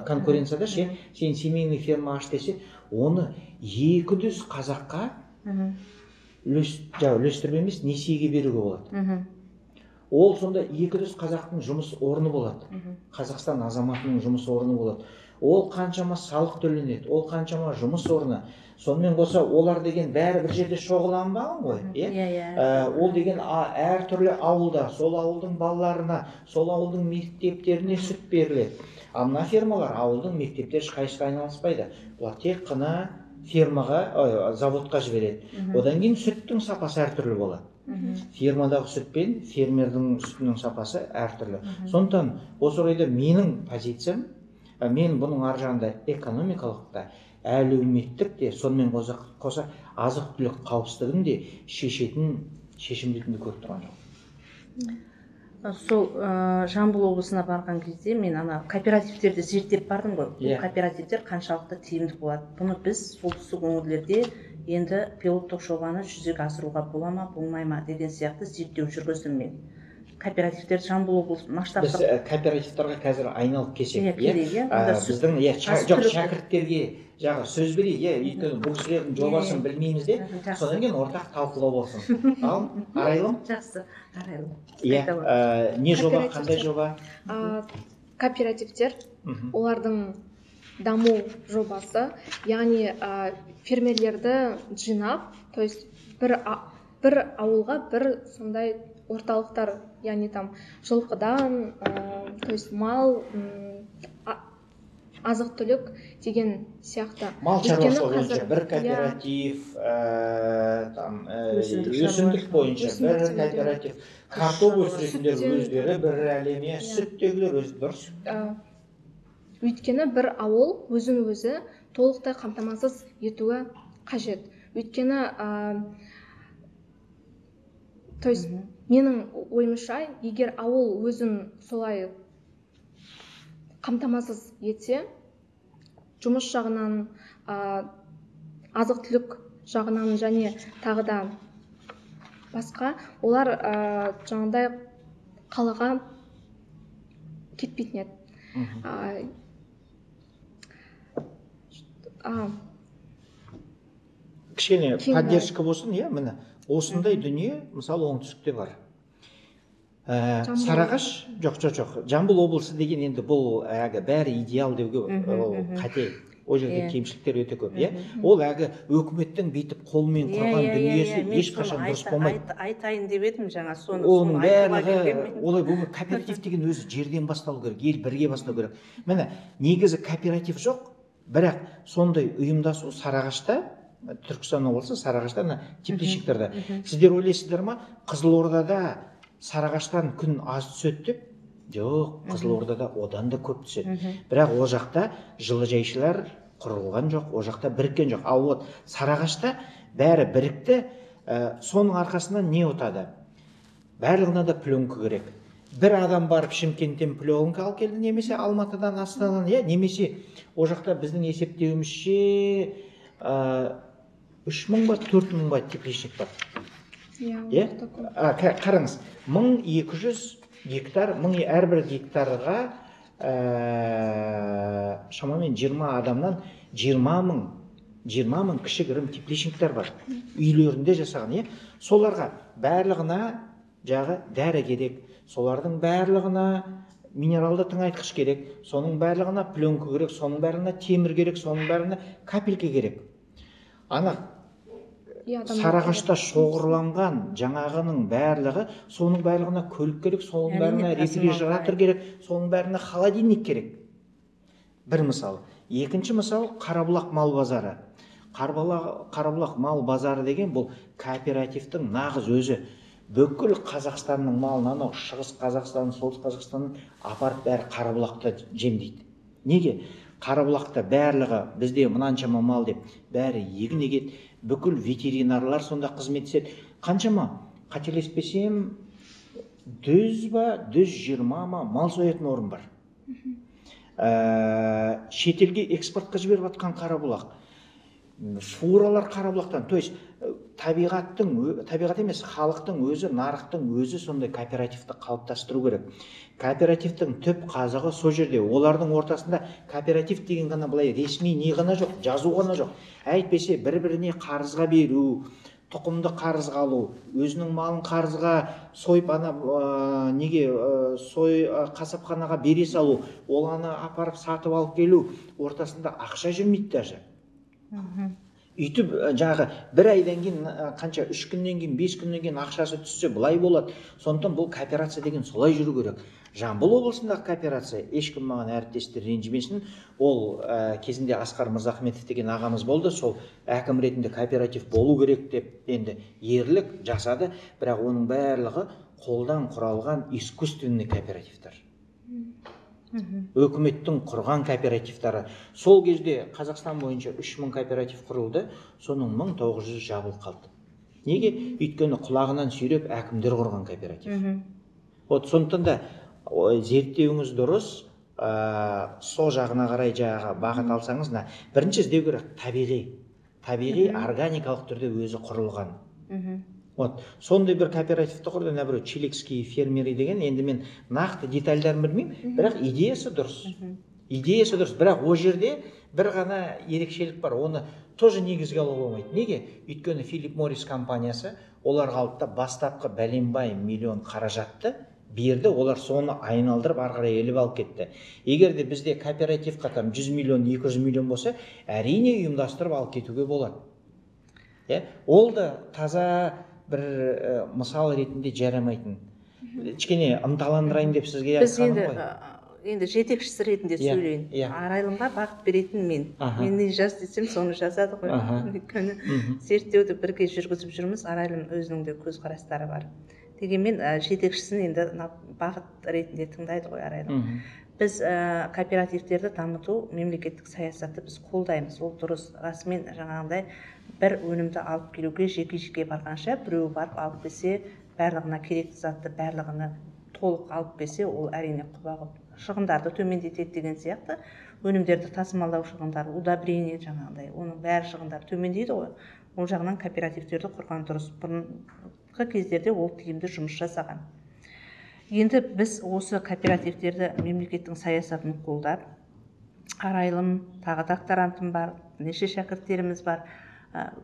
Speaker 1: Конкуренцияда ше, сен семейный ферма аш десе, оны 200 қазаққа үлестіріп емес, несиеге беруге болады. Ол сонда 200 қазақтың жұмыс орны болады. Қазақстан азаматының жұмыс орны болады. Ол қаншама салық төленеді, ол қаншама жұмыс орны. Сонымен қоса олар деген бәрі бір жерде шоғыланбаған ғой, иә? Ол деген әртүрлі ауылда, сол ауылдың балаларына, сол ауылдың мектептеріне сүт беріледі. А мына фермалар ауылдың мектептері ешқайсысы айналыспайды. Бұлар тек қана фермаға, заводқа жібереді. Одан кейін сүттің сапасы әртүрлі болады. Фермадағы сүт пен фермердің сүтінің сапасы әртүрлі. Сондықтан осы орайда менің позициям, мен бұның ар жағында экономикалық та, әлеуметтік те, сонымен қоса азық-түлік қауіпсіздігін де шешетін шешім ретінде көріп тұрған жоқ.
Speaker 2: Сол Жамбыл облысына барған кезде мен ана кооперативтерді зерттеп бардым ғой. Бұл кооперативтер қаншалықты тиімді болады? Бұны біз солтүстік өңірлерде енді пилоттық жобаны жүзеге асыруға бола ма, болмай ма деген сияқты зерттеу жүргіздім мен. Кооперативтер Жамбыл облысы масштабтық.
Speaker 1: Біз кооперативтарға қазір айналып келсек, иә, біздің жоқ шәкірттерге жаңа сөз берейік, иә, өйткені бұл кісілердің жобасын білмейміз де, содан кейін ортақ талқылау болсын. Ал, Арайлым?
Speaker 2: Жақсы, Арайлым.
Speaker 1: Иә, не жоба, қандай жоба?
Speaker 4: Кооперативтер, олардың даму жобасы, яғни фермерлерді жинап, то есть бір ауылға бір сондай орталықтар, яғни там жылқыдан, то есть мал, азық-түлік деген сияқты.
Speaker 1: Мал шаруашылығы бойынша бір кооператив, там өсімдік бойынша бір кооператив, картоп өсіретіндер өздері бір әлем, сүттегілер өзі дұрыс.
Speaker 4: Өйткені бір ауыл өзін өзі толықтай қамтамасыз етуі қажет. Өйткені то есть менің ойымша, егер ауыл өзін солай қамтамасыз етсе, жұмыс жағынан, азық-түлік жағынан және тағы да басқа, олар жаңағыдай қалаға кетпейтін еді.
Speaker 1: Кішкене поддержка болсын, иә, міне осындай дүние, мысалы, оңтүстікте бар. Сарыағаш, жоқ, Жамбыл облысы деген енді бұл әлгі бәрі идеал деуге ол қате. Ол жерде кемшіліктер өте көп, иә. Ол әлгі өкіметтің бүйтіп қолмен құрған дүниесі ешқашан дұрыс болмайды.
Speaker 2: Айтайын деп едім жаңа соны.
Speaker 1: Оның барлығы олай болмайды. Кооператив деген өзі жерден басталу керек, ел бірге бастау керек. Міне, негізі кооператив жоқ, бірақ сондай ұйымдасу Сарыағашта, Түркістан облысы Сарыағашта, ана тепличниктерде. Сіздер ойлайсыздар ма, Қызылордада Сарыағаштан күн аз түседі деп? Жоқ, Қызылордада одан да көп түседі. Бірақ ол жақта жылыжайшылар құрылған жоқ, ол жақта біріккен жоқ. Ал вот Сарыағашта бәрі бірікті, соның арқасынан не ұтады? Барлығына да пленка керек. Бір адам барып Шымкенттен пленка алып келді, немесе Алматыдан, Астанадан, иә, немесе ол жақта біздің есептеуімізше 3000 ба, 4000 ба тепличник бар. Иә, қараңыз, 1200 гектар, әрбір гектарға шамамен 20 адамнан 20 мың кішігірім тепличниктер бар. Үйлерінде жасаған, иә. Соларға барлығына жағы дәрі керек, солардың барлығына минералды тыңайтқыш керек, соның барлығына пленка керек, соның барлығына темір керек, соның барлығына капелька керек. Ана Сарыағашта шоғырланған жаңағының барлығы, соның барлығына көлік керек, соның барлығына рефрижератор керек, соның барлығына холодильник керек. Бір мысал. Екінші мысал Қарабұлақ мал базары. Қарабұлақ мал базары деген бұл кооперативтің нағыз өзі. Бүкіл Қазақстанның малын, анау Шығыс Қазақстан, Солтүстік Қазақстаннан апарып бәрі Қарабұлақта жемдейді. Неге? Қарабұлақта барлығы бізде мынаншама мал деп бәрі егін егеді, бүкіл ветеринарлар сонда қызмет етеді. Қаншама, қателеспесем, 100 ба, 120 ма мал соятын орын бар. Шетелге экспортқа жіберіп жатқан Қарабұлақ. Фуралар Қарабұлақтан, то есть табиғат емес, халықтың өзі, нарықтың өзі сондай кооперативті қалыптастыру керек. Кооперативтің түп қазығы сол жерде. Олардың ортасында кооператив деген ғана былай ресми не ғана жоқ, жазу ғана жоқ. Әйтпесе бір-біріне қарызға беру, тұқымды қарызға алу, өзінің малын қарызға сойып ана неге сой қасапханаға бере салу, ол аны апарып сатып алып келу, ортасында ақша жүрмейді даже. Үйтіп жаңағы бір айдан кейін, қанша, 3 күннен кейін, 5 күннен кейін ақшасы түссе былай болады. Сондықтан бұл кооперация деген солай жүру керек. Жамбыл облысындағы кооперация, ешкім маған әріптестер ренжімесін, ол кезінде Асқар Мырзахметов деген ағамыз болды, сол әкім ретінде кооператив болу керек деп енді ерлік жасады, бірақ оның барлығы қолдан құралған искусственный кооперативтер. Өкіметтің құрған кооперативтары. Сол кезде Қазақстан бойынша 3000 кооператив құрылды, соның 1900 жабылып қалды. Неге? Өйткені құлағынан сүйреп әкімдер құрған кооператив. Вот сондықтан да зерттеуіңіз дұрыс, сол жағына қарай жаңағы бағыт алсаңыз, бірінші іздеу керек табиғи органикалық түрде өзі құрылған. Вот сондай бір кооперативті құрды, біреу чиликские фермеры деген, енді мен нақты детальдарын білмеймін, бірақ идеясы дұрыс. Идеясы дұрыс, бірақ ол жерде бір ғана ерекшелік бар, оны тоже негізге алуға болмайды. Неге? Өйткені Филип Моррис компаниясы оларға алды да бастапқы бәленбай миллион қаражатты берді, олар соны айналдырып ары қарай іліп алып кетті. Егер де бізде кооперативқа там 100 миллион, 200 миллион болса, әрине ұйымдастырып алып кетуге болады. Ол да таза бір мысал ретінде жарамайтын. Кішкене ынталандырайын деп сізге айтқаным ғой.
Speaker 2: Енді жетекшісі ретінде сөйлейін. Арайлымға бағыт беретін мен. Мен не жаз десем, соны жазады ғой. Өйткені зерттеуді бірге жүргізіп жүрміз, Арайлым өзінің де көзқарастары бар. Дегенмен жетекшісін енді бағыт ретінде тыңдайды ғой Арайлым. Біз кооперативтерді дамыту мемлекеттік саясатты біз қолдаймыз. Ол дұрыс, расымен жаңағындай Бір өнімді алып келуге жеке-жеке барғанша, біреу барып алып келсе, барлығына керекті затты барлығына толық алып келсе, ол әрине құба-құп шығындарды төмендетеді деген сияқты. Өнімдерді тасымалдау шығындары, удобрение жаңағыдай, оның бәрі шығындары төмендейді ғой. Ол жағынан кооперативтерді құрған дұрыс. Бұрынғы кездерде ол тиімді жұмыс жасаған. Енді біз осы кооперативтерді мемлекеттің саясатын қолдап, Арайлым, тағы докторантым бар, неше шәкірттеріміз бар.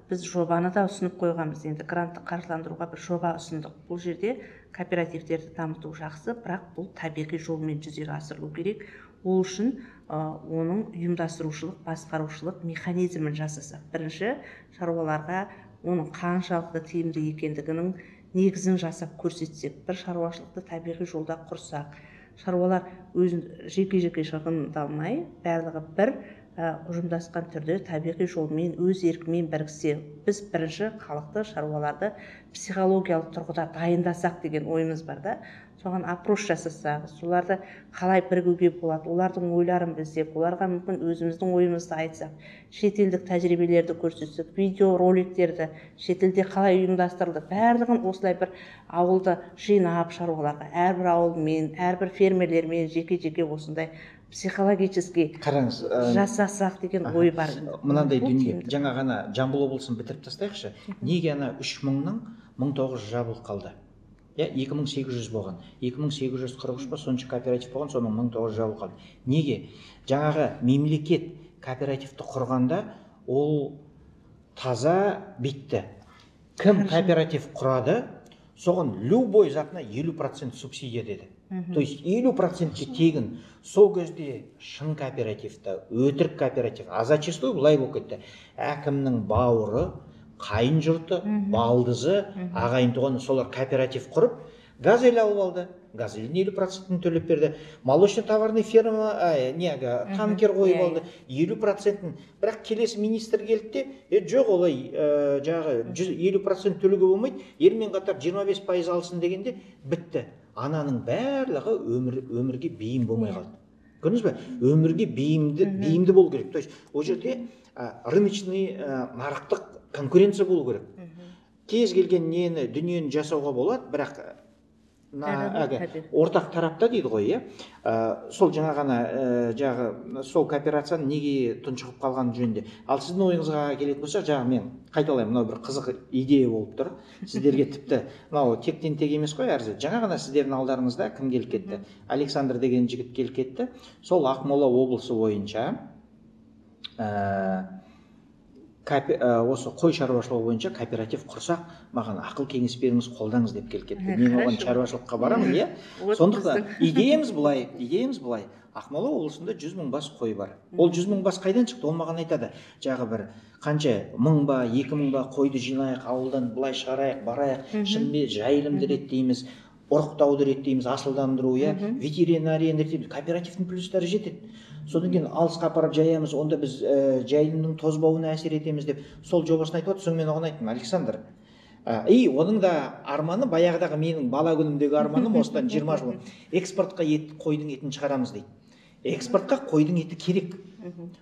Speaker 2: Біз жобаны да ұсынып қойғанбыз. Енді гранттық қаржыландыруға бір жоба ұсындық. Бұл жерде кооперативтерді дамыту жақсы, бірақ бұл табиғи жолмен жүзеге асырылу керек. Ол үшін оның ұйымдастырушылық, басқарушылық механизмін жасасақ. Бірінші шаруаларға оның қаншалықты тиімді екендігінің негізін жасап көрсетсек, бір шаруашылықты табиғи жолда құрсақ, шаруалар өзін жеке-жеке шығындалмай, барлығы бір ұжымдасқан түрде табиғи жолмен өз еркімен біріксе, біз бірінші халықты, шаруаларды психологиялық тұрғыда дайындасақ деген ойымыз бар да. Соған опрос жасасақ, соларды қалай бірігуге болады, олардың ойларын білсек, оларға мүмкін өзіміздің ойымызды айтсақ, шетелдік тәжірибелерді көрсетсек, видеороликтерді шетелде қалай ұйымдастырылды, барлығын осылай бір ауылды жинап шаруаларға, әрбір ауылмен, әрбір фермерлермен жеке-жеке осындай психологический
Speaker 1: қараңыз
Speaker 2: жасасақ деген ой бар.
Speaker 1: Мынандай дүние, жаңа ғана Жамбыл облысын бітіріп тастайықшы. Неге ана 3000-ның 1900 жабылып қалды? Я 2800 болған, 2843 па сонша кооператив болған, соның 1900 жабылып қалды. Неге? Жаңағы мемлекет кооперативті құрғанда ол таза битті. Кім кооператив құрады, соған любой затына 50% субсидия деді. То есть 50% тегін. Сол кезде шын кооперативті, өтірік кооператив, а зачастую былай болып кетті. Әкімнің бауыры, қайын жұрты, балдызы, ағайын туғаны солар кооператив құрып, газель алып алды. Газельдің 50%-ін төлеп берді. Молочно-товарный ферма, танкер қойып алды, 50%-ін. Бірақ келесі министр келді де, жоқ олай, жаңағы 50% төлеуге болмайды, елмен қатар 25% алсын дегенде бітті. Ананың барлығы өмірге бейім болмай қалды. Көрдіңіз бе? Өмірге бейімді болу керек. То есть ол жерде рыночный, нарықтық конкуренция болу керек. Кез келген нені, дүниені жасауға болады, бірақ ортақ тарапта дейді ғой, иә? Сол жаңа ғана жағы сол кооперацияның неге тұншығып қалғаны жөнінде. Ал сіздің ойыңызға келетін болсақ, жаңа мен қайталаймын, мынау бір қызық идея болып тұр. Сіздерге тіпті мынау тектен тек емес қой әрзі. Жаңа ғана сіздердің алдарыңызда кім келіп кетті? Александр деген жігіт келіп кетті. Сол Ақмола облысы бойынша осы қой шаруашылығы бойынша кооператив құрсақ, маған ақыл кеңес беріңіз, қолдаңыз деп келіп кетті. Мен оған шаруашылыққа барамын, иә. Сондықтан идеямыз былай. Ақмола облысында 100 мың бас қой бар. Ол 100 мың бас қайдан шықты? Ол маған айтады. Жағы бір қанша 1000 ба, 2000 ба қойды жинайық, ауылдан былай шығарайық, барайық, шынымен жайылымды реттейміз, ұрықтауды реттейміз, асылдандыру, иә, ветеринарияны реттейміз. Кооперативтің плюстары жетеді. Содан кейін алысқа апарып жаямыз, онда біз жайылымның тозбауына әсер етеміз деп сол жобасын айтып отыр. Соны мен оған айттым, Александр. И оның да арманы, баяғыдағы менің бала күнімдегі арманым, осыдан 20 жыл экспортқа қойдың етін шығарамыз дейді. Экспортқа қойдың еті керек.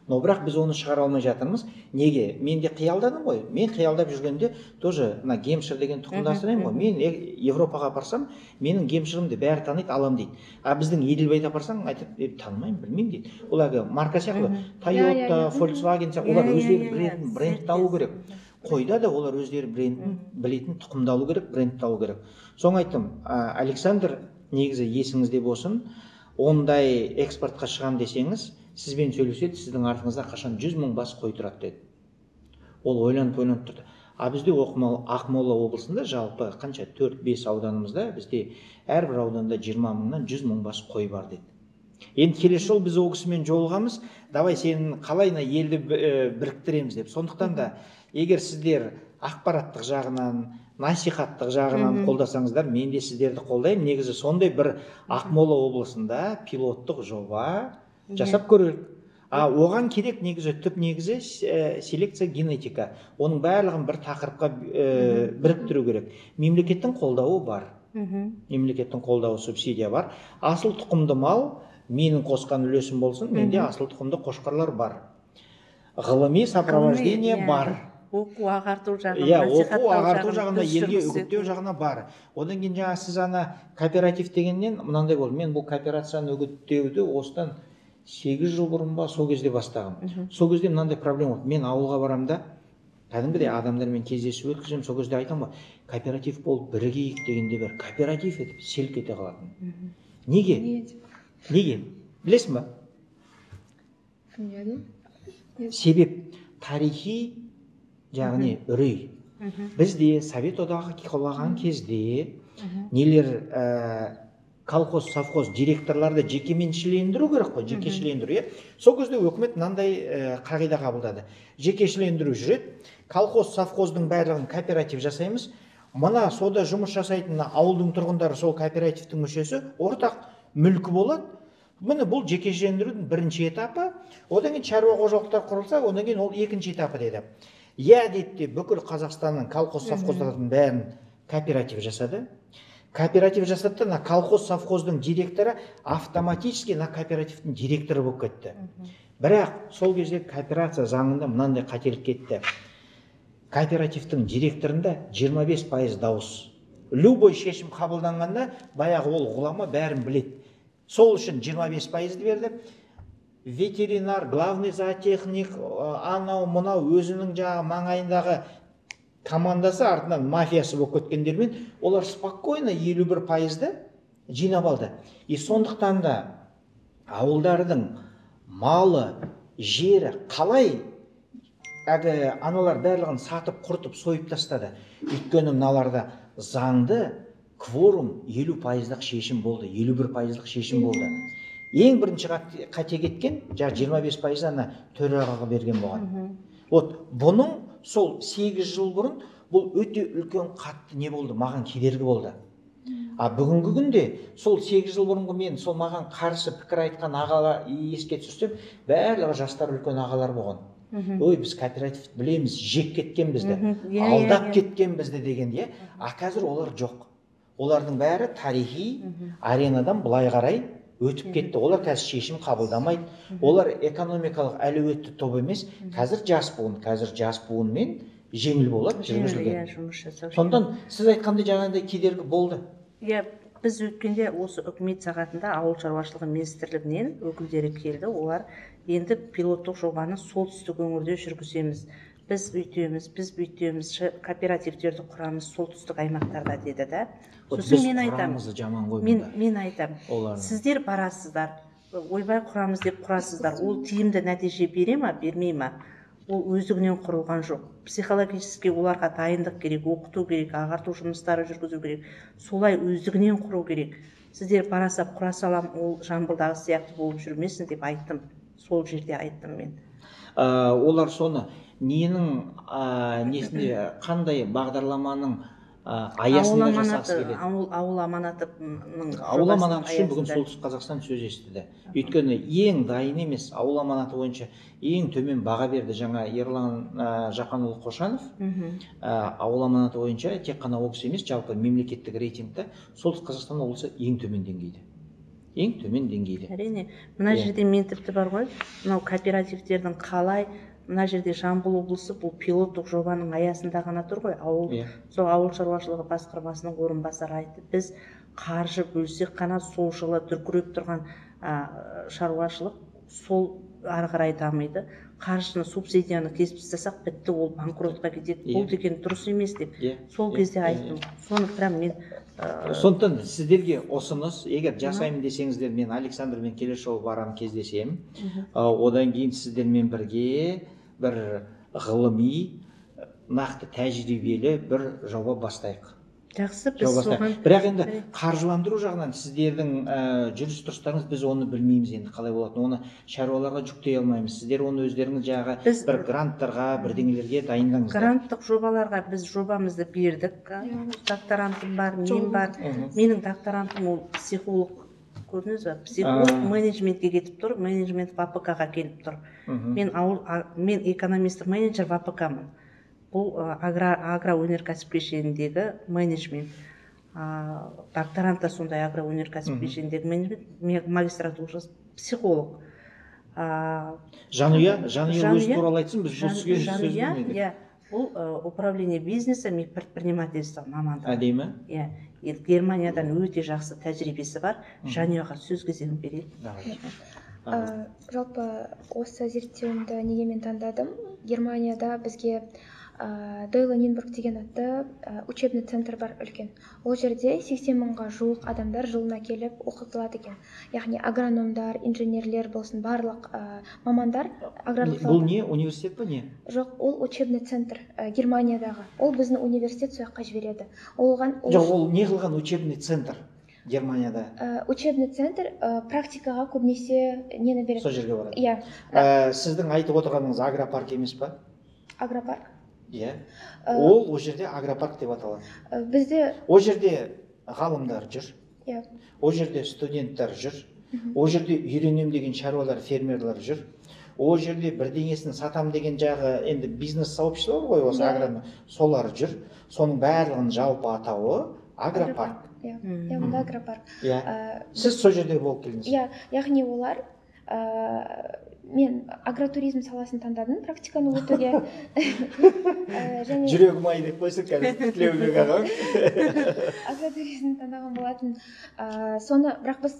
Speaker 1: Но бірақ біз оны шығара алмай жатырмыз. Неге? Мен де қиялдадым ғой. Мен қиялдап жүргенде тоже мына гемшир деген тұқымды асыраймын ғой. Мен Европаға апарсам, менің гемширімді бәрі таниды, алам дейді. А біздің Еділбайды апарсаң, айтады, танымаймын, білмеймін дейді. Ол әлгі марка сияқты, Toyota, Volkswagen сияқты, олар өздері брендті алу керек. Қойда да олар өздері брендін білетін тұқымды алу керек, брендті алу керек. Соны айттым, Александр, негізі есіңізде болсын, ондай экспортқа шығам десеңіз, сізбен сөйлеседі, сіздің артыңызда қашан 100 мың бас қой тұрады деді. Ол ойланып тұрды. А бізде Ақмола облысында жалпы қанша 4-5 ауданымызда бізде әрбір ауданда 20 мыңнан 100 мың бас қой бар деді. Енді келесі жол біз ол кісімен жолығамыз, давай сен қалай елді біріктіреміз деп. Сондықтан да егер сіздер ақпараттық жағынан, насихаттық жағынан қолдасаңыздар, мен де сіздерді қолдаймын. Негізі сондай бір Ақмола облысында пилоттық жоба жасап көрелік. А оған керек негізі, түп негізі селекция, генетика. Оның барлығын бір тақырыпқа біріктіру керек. Мемлекеттің қолдауы бар. Мемлекеттің қолдауы, субсидия бар. Асыл тұқымды мал, менің қосқан үлесім болсын, менде асыл тұқымды қошқарлар бар. Ғылыми сопровождение бар.
Speaker 2: Оқу ағарту жағын,
Speaker 1: иә, оқу ағарту жағында, елге үгіттеу жағына бар. Одан кейін жаңа сіз ана кооператив дегеннен мынандай болды. Мен бұл кооперацияны үгіттеуді осыдан 8 жыл бұрын ба, сол кезде бастағанмын. Сол кезде мынандай проблема болды. Мен ауылға барамын да, кәдімгідей адамдармен кездесу өткіземін. Сол кезде айтамын ғой, кооператив болып бірігейік дегенде бір кооператив етіп селк ете қалатын. Неге? Неге? Білесің ба?
Speaker 4: Білмедім.
Speaker 1: Себеп тарихи, яғни үрей. Бізде Совет одағы құлаған кезде нелер колхоз, совхоз директорларды жекеменшілендіру керек қой, жекешелендіру, иә. Сол кезде өкімет мынандай қағида қабылдады. Жекешелендіру жүреді, колхоз, совхоздың барлығын кооператив жасаймыз. Мына сода жұмыс жасайтын ауылдың тұрғындары сол кооперативтің мүшесі, ортақ мүлкі болады. Міне бұл жекешелендірудің бірінші этапы. Одан кейін шаруа қожалықтар құрылса, одан кейін ол екінші этапы деді. Иә деді де, бүкіл Қазақстанның колхоз, совхоздардың бәрін кооператив жасады. Кооператив жасады да, колхоз, совхоздың директоры автоматически на кооперативтің директоры болып кетті. Бірақ сол кезде кооперация заңында мынандай қателік кетті. Кооперативтің директорында 25% дауыс. Любой шешім қабылданғанда баяғы ол ғұлама бәрін біледі. Сол үшін 25% берді. Ветеринар, главный зоотехник, анау мынау өзінің жаңағы маңайындағы командасы артынан мафиясы болып кеткендермен олар спокойно 51%-ды жинап алды. И сондықтан да ауылдардың малы, жері қалай әлгі аналар барлығын сатып, құртып, сойып тастады. Өйткені мыналарда заңды кворум 50%-лық шешім болды, 51%-лық шешім болды. Ең бірінші қате кеткен, жаңа 25% ана төрағаға берген болған. Вот бұның сол 8 жыл бұрын бұл өте үлкен қатты не болды, маған кедергі болды. А бүгінгі күнде сол 8 жыл бұрынғы мен сол маған қарсы пікір айтқан ағалар еске түсірсем, барлығы жастар үлкен ағалар болған. Ой, біз кооператив білеміз, жек кеткен бізді, алдап кеткен бізді деген, иә. А қазір олар жоқ. Олардың бәрі тарихи аренадан былай қарай өтіп кетті. Олар қазір шешім қабылдамайды. Олар экономикалық әлеуетті топ емес. Қазір жас буын, қазір жас буынмен жеңіл болады жүргізілген. Сондықтан сіз айтқандай жаңағыдай кедергі болды.
Speaker 2: Иә, біз өткенде осы үкімет сағатында ауыл шаруашылығы министрлігінен өкілдері келді. Олар енді пилоттық жобаны солтүстік өңірде жүргіземіз. Біз бүйтеміз, біз бүйтеміз, кооперативтерді құрамыз солтүстік аймақтарда деді да. Сосын мен айтамын, мен айтамын, сіздер барасыздар, ойбай құрамыз деп құрасыздар, ол тиімді нәтиже бере ма, бермей ма? Ол өздігінен құрылған жоқ. Психологически оларға дайындық керек, оқыту керек, ағарту жұмыстары жүргізу керек. Солай өздігінен құру керек. Сіздер барасап құра салам, ол Жамбылдағы сияқты болып жүрмесін деп айттым. Сол жерде айттым мен.
Speaker 1: Олар соны ненің несінде, қандай бағдарламаның аясында жасағысы келеді?
Speaker 2: Ауыл аманатының
Speaker 1: Ауыл аманаты үшін бүгін Солтүстік Қазақстан сөз естіді. Өйткені ең дайын емес, ауыл аманаты бойынша ең төмен баға берді жаңа Ерлан Жақанұлы Қошанов. Ауыл аманаты бойынша тек қана ол кісі емес, жалпы мемлекеттік рейтингте Солтүстік Қазақстан облысы ең төмен деңгейде. Ең төмен деңгейде.
Speaker 2: Әрине, мына жерде мен тіпті бар ғой, мынау кооперативтердің қалай, мына жерде Жамбыл облысы бұл пилоттық жобаның аясында ғана тұр ғой. Ауыл, сол ауыл шаруашылығы басқармасының орынбасары айтты, біз қаржы бөлсек қана сол жылы дүркіреп тұрған шаруашылық сол ары қарай дамиды. Қаржыны, субсидияны кесіп тастасақ бітті, ол банкротқа кетеді. Бұл деген дұрыс емес деп сол кезде айттым. Соны прям мен
Speaker 1: Сондықтан сіздерге ұсыныс, егер жасаймын десеңіздер, мен Александрмен келесі жолы барамын, кездесемін. Одан кейін сіздермен бірге бір ғылыми, нақты тәжірибелі бір жоба бастайық.
Speaker 2: Жақсы, біз соған.
Speaker 1: Бірақ енді қаржыландыру жағынан сіздердің жүріс тұрыстарыңыз, біз оны білмейміз енді қалай болатынын, оны шаруаларға жүктей алмаймыз. Сіздер оны өздеріңіз жаңағы бір гранттарға, бірдеңелерге дайындаңыздар.
Speaker 2: Гранттық жобаларға біз жобамызды бердік. Докторантым бар, мен бар. Менің докторантым ол психолог, көрдіңіз ба? Психолог менеджментке кетіп тұр, менеджмент в АПК-ға келіп тұр. Мен экономист менеджер в АПК-мын. Бұл агроөнеркәсіп кешеніндегі менеджмент. Докторант та сондай агроөнеркәсіп кешеніндегі менеджмент, магистратурасы психолог.
Speaker 1: Жанұя, Жанұя өзі туралы айтсын, біз бұл кісіге сөз бермедік.
Speaker 2: Иә, Бұл управление бизнесом и предпринимательством мамандығы.
Speaker 1: Әдемі.
Speaker 2: Иә, енді Германиядан өте жақсы тәжірибесі бар. Жанұяға сөз кезегін берейік.
Speaker 1: Давай.
Speaker 3: Жалпы осы зерттеуімді неге мен таңдадым? Германияда бізге Дойло Нинбург деген атты учебный центр бар үлкен. Ол жерде 80 мыңға жуық адамдар жылына келіп оқытылады екен. Яғни агрономдар, инженерлер болсын, барлық мамандар аграрлық
Speaker 1: Бұл не, университет па, не?
Speaker 3: Жоқ, ол учебный центр Германиядағы. Ол біздің университет сол жаққа жібереді. Оған
Speaker 1: Жоқ, ол не қылған учебный центр Германияда?
Speaker 3: Учебный центр практикаға көбінесе нені береді.
Speaker 1: Сол жерге барады.
Speaker 3: Иә.
Speaker 1: Сіздің айтып отырғаныңыз агропарк емес па?
Speaker 3: Агропарк.
Speaker 1: Иә. Ол жерде агропарк деп аталады.
Speaker 3: Бізде
Speaker 1: ол жерде ғалымдар жүр.
Speaker 3: Иә.
Speaker 1: Ол жерде студенттер жүр. Ол жерде үйренем деген шаруалар, фермерлер жүр. Ол жерде бірдеңесін сатам деген жағы, енді бизнес сообщество ғой осы аграрный, солар жүр. Соның барлығының жалпы атауы агропарк.
Speaker 3: Иә, иә, агропарк.
Speaker 1: Иә. Сіз сол жерде болып келдіңіз.
Speaker 3: Иә, яғни олар мен агротуризм саласын таңдадым практиканы өтуге. Және
Speaker 1: жүрегім ай деп қойсын қазір Тілеубек аға.
Speaker 3: Агротуризм таңдаған болатын. Соны бірақ біз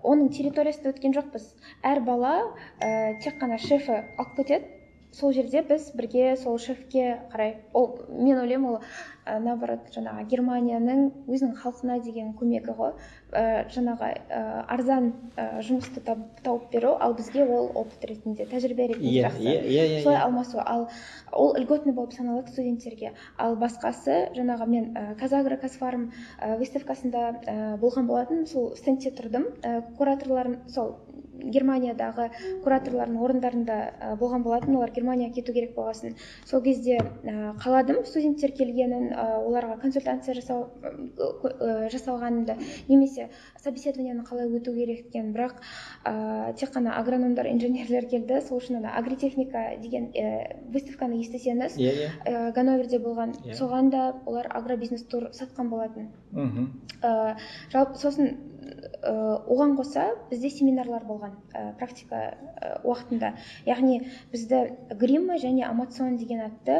Speaker 3: оның территориясында өткен жоқпыз. Әр бала тек қана шефі алып кетеді. Сол жерде біз бірге сол шефке қарай. Ол, мен ойлаймын, ол наоборот жаңағы Германияның өзінің халқына деген көмегі ғой. Жаңағы арзан жұмысты тауып беру, ал бізге ол опыт ретінде, тәжірибе ретінде жақсы. Солай алмасу. Ал ол льготный болып саналады студенттерге. Ал басқасы, жаңағы мен Казагро, Казфарм выставкасында болған болатын, сол стендте тұрдым. Кураторларым сол Германиядағы кураторлардың орындарында болған болатын, олар Германияға кету керек болғасын. Сол кезде қаладым студенттер келгенін, оларға консультация жасалғанымды, немесе собеседованияны қалай өту керек екенін. Бірақ тек қана агрономдар, инженерлер келді. Сол үшін ана агротехника деген выставканы естісеңіз, Ганноверде болған, соған да олар агробизнес тур сатқан болатын. Жалпы сосын оған қоса бізде семинарлар болған практика уақытында. Яғни бізді Гримма және Амазон деген атты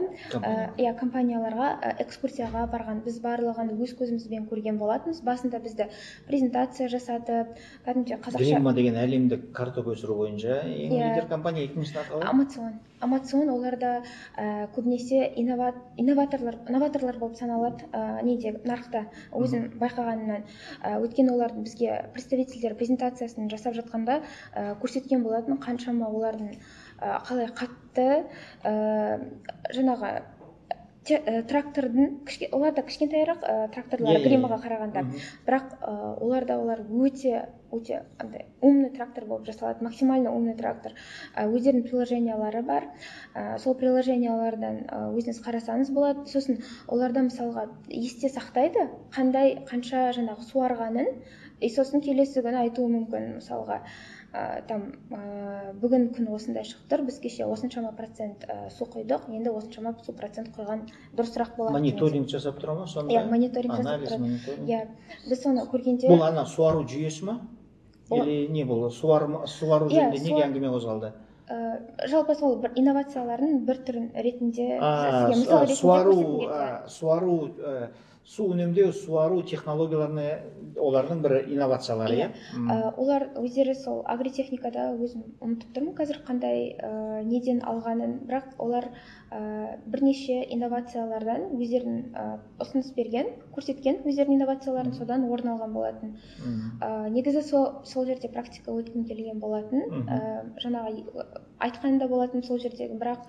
Speaker 3: компанияларға экскурсияға барған. Біз барлығын өз көзімізбен көрген болатынбыз. Басында бізді презентация жасатып, кәдімгідей қазақша.
Speaker 1: Гримма деген әлемдік картоп өсіру бойынша ең лидер компания, екіншісін аталады.
Speaker 3: Амазон. Амазон оларда көбінесе инноваторлар болып саналады, неде нарықта, өзім байқағанымнан. Өйткені олардың бізге представительдер презентациясын жасап жатқанда көрсеткен болатын, қаншама олардың қалай қатты жаңағы трактордың, оларда кішкентайырақ тракторлар Гримаға қарағанда, бірақ оларда олар өте өте андай умный трактор болып жасалады, максимально умный трактор. Өздерінің приложениялары бар. Сол приложениялардан өзіңіз қарасаңыз болады. Сосын оларда мысалға есте сақтайды, қандай қанша жаңағы суарғанын, и сосын келесі күні айтуы мүмкін, мысалға там бүгін күн осындай шығып тұр, біз кеше осыншама процент су құйдық, енді осыншама су процент құйған дұрысырақ болады.
Speaker 1: Мониторинг жасап тұра ма сонда?
Speaker 3: Иә, мониторинг жасап тұрады. Иә, біз соны көргенде.
Speaker 1: Бұл ана суару жүйесі ма? Или не бұл? Суару жөнінде неге әңгіме қозғалды?
Speaker 3: Жалпы сол бір инновациялардың бір түрін ретінде сізге мысал ретінде көрсеткім келді.
Speaker 1: Суару, су үнемдеу, суару технологияларына олардың бір инновациялары, иә?
Speaker 3: Олар өздері сол агротехникада, өзім ұмытып тұрмын қазір қандай неден алғанын, бірақ олар бірнеше инновациялардан өздерін ұсыныс берген, көрсеткен өздерінің инновацияларын, содан орын алған болатын. Негізі сол жерде практика өткім келген болатын. Жаңағы айтқан да болатын сол жердегі, бірақ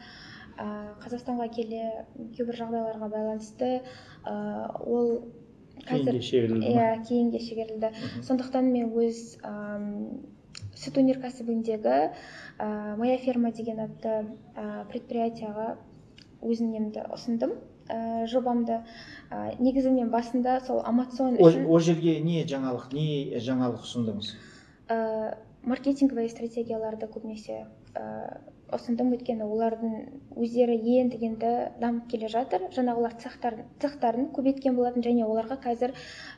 Speaker 3: Қазақстанға келе кейбір жағдайларға байланысты ол қазір кейінге шегерілді. Сондықтан мен өз сүт өнеркәсібіндегі Моя ферма деген атты предприятияға өзім немді ұсындым, жобамды. Негізі мен басында сол Амазон үшін.
Speaker 1: Ол жерге не жаңалық ұсындыңыз?
Speaker 3: Маркетинговый стратегияларды көбінесе ұсындым, өйткені олардың өздері енді дамып келе жатыр. Жаңағы олар цехтарын көбейткен болатын, және оларға қазір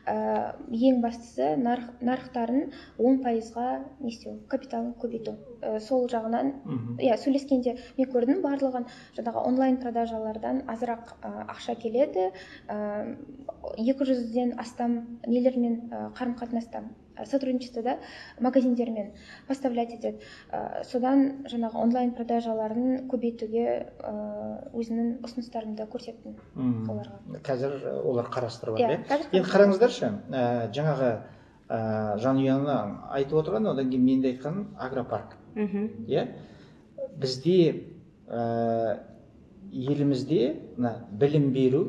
Speaker 3: ең бастысы нарықтарын 10%-ға не істеу, капиталын көбейту. Сол жағынан иә, сөйлескенде мен көрдім барлығын, жаңағы онлайн продажалардан азырақ ақша келеді. 200-ден астам нелермен қарым-қатынаста, сотрудничествода магазиндермен поставлять етеді. Содан жаңағы онлайн продажаларын көбейтуге өзімнің ұсыныстарымды көрсеттім оларға.
Speaker 1: Қазір олар қарастырып жатыр, иә. Енді қараңыздаршы, жаңағы Жанұяны айтып отырған, одан кейін мен де айтқаным агропарк. Иә. Бізде елімізде мына білім беру,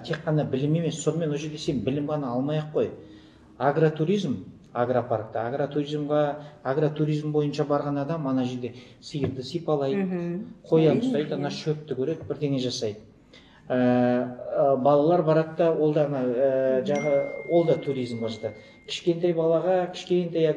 Speaker 1: тек қана білім емес, сонымен ол жерде сен білім ғана алмай-ақ қой. Агротуризм, агропаркта, агротуризм бойынша барған адам ана жерде сиырды сипалайды, қоян ұстайды, ана шөпті көреді, бірдеңе жасайды. Балалар барады да, ол да жағы, ол да туризмға жатады. Кішкентай балаға, кішкентай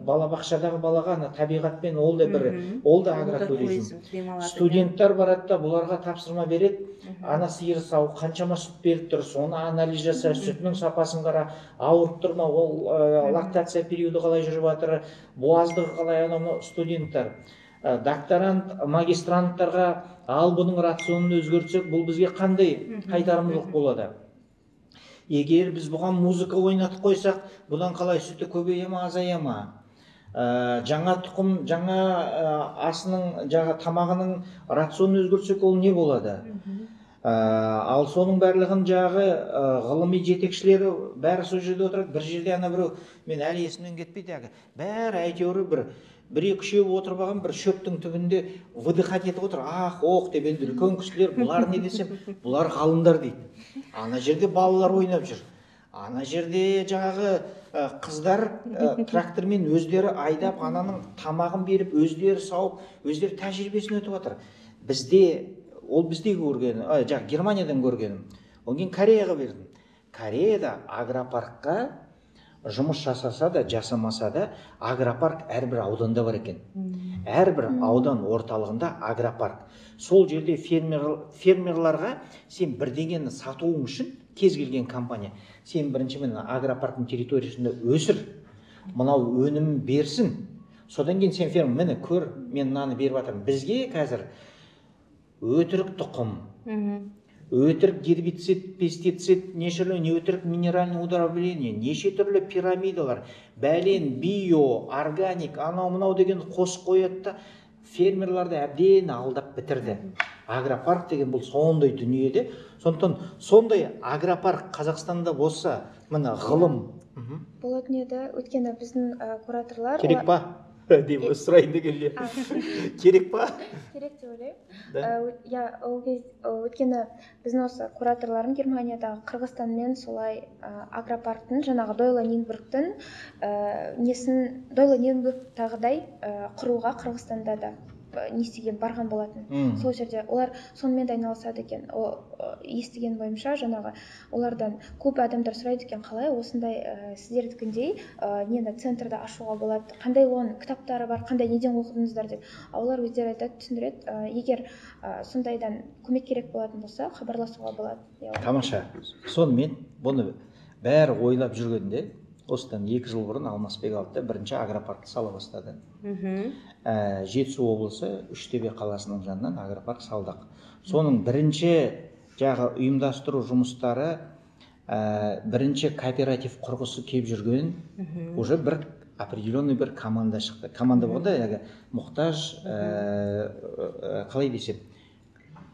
Speaker 1: балабақшадағы балаға ана табиғатпен ол да бір, ол да агротуризм. Студенттер барады да, бұларға тапсырма береді, ана сиыр сау, қаншама сүт беріп тұр, соны анализ жаса, сүтінің сапасын қара, ауырып тұр ма, ол лактация периоды қалай жүріп жатыр, буаздығы қалай, анау студенттер. Докторант, магистранттарға ал бұның рационын өзгертсек, бұл бізге қандай қайтарымдылық болады? Егер біз бұған музыка ойнатып қойсақ, бұдан қалай сүті көбейе ма, азая ма? Жаңа тұқым, жаңа асының, жаңа тамағының рационын өзгертсек, ол не болады? Ал соның барлығын жағы ғылыми жетекшілері бәрі сол жерде отырады. Бір жерде ана біреу, мен әлі есімнен кетпейді, әлгі бәрі әйтеуір бір екі үшеуі отырып алған, бір шөптің түбінде выдыхать етіп отыр, ах, ох деп. Енді үлкен кісілер, бұлар не десем, бұлар ғалымдар дейді. Ана жерде балалар ойнап жүр, ана жерде жаңағы қыздар трактормен өздері айдап, ананың тамағын беріп, өздері сауып, өздері тәжірибесін өтіп жатыр. Бізде, ол бізде көрген, жаңағы Германиядан көргенім. Одан кейін Кореяға бердім. Кореяда агропаркқа жұмыс жасаса да, жасамаса да, агропарк әрбір ауданда бар екен. Әрбір аудан орталығында агропарк. Сол жерде фермерларға сен бірдеңені сатуың үшін, кез келген компания, сен бірінші міне агропарктың территориясында өсір, мынау өнім берсін. Содан кейін сен фермер, міне көр, мен мынаны беріп жатырмын. Бізге қазір өтірік тұқым, өтірік гербицид, пестицид, неше түрлі өтірік минеральный удобрение, неше түрлі пирамидалар, бәлен био, органик, анау мынау деген қосып қояды да, фермерларды әбден алдап бітірді. Агропарк деген бұл сондай дүниеде. Сондықтан сондай агропарк Қазақстанда болса, міне ғылым
Speaker 3: болатын еді. Өйткені біздің кураторлар
Speaker 1: керек па деп сұрайын дегенде, керек па?
Speaker 3: Керек деп ойлаймын. Иә, ол кез өйткені біздің осы кураторларым Германиядағы Қырғызстанмен солай агропарктың, жаңағы Дойла Нинбургтың несін, Дойла Нинбургтағыдай құруға Қырғызстанда да не істеген, барған болатын. Сол жерде олар сонымен де айналысады екен. Естіген бойымша, жаңағы олардан көп адамдар сұрайды екен, қалай осындай сіздердікіндей нені центрді ашуға болады, қандай оның кітаптары бар, қандай неден оқыдыңыздар деп. Олар өздері айтады, түсіндіреді. Егер сондайдан көмек керек болатын болса, хабарласуға болады.
Speaker 1: Тамаша. Сонымен бұны бәрі ойлап жүргенде, осыдан 2 жыл бұрын Алмасбек алды бірінші агропаркты сала бастады. Жетісу облысы Үштөбе қаласының жанынан агропарк салдық. Соның бірінші жағы ұйымдастыру жұмыстары, бірінші кооператив құрғысы келіп жүрген, уже бір определенный бір команда шықты. Команда болғанда, яғни мұқтаж, қалай десем,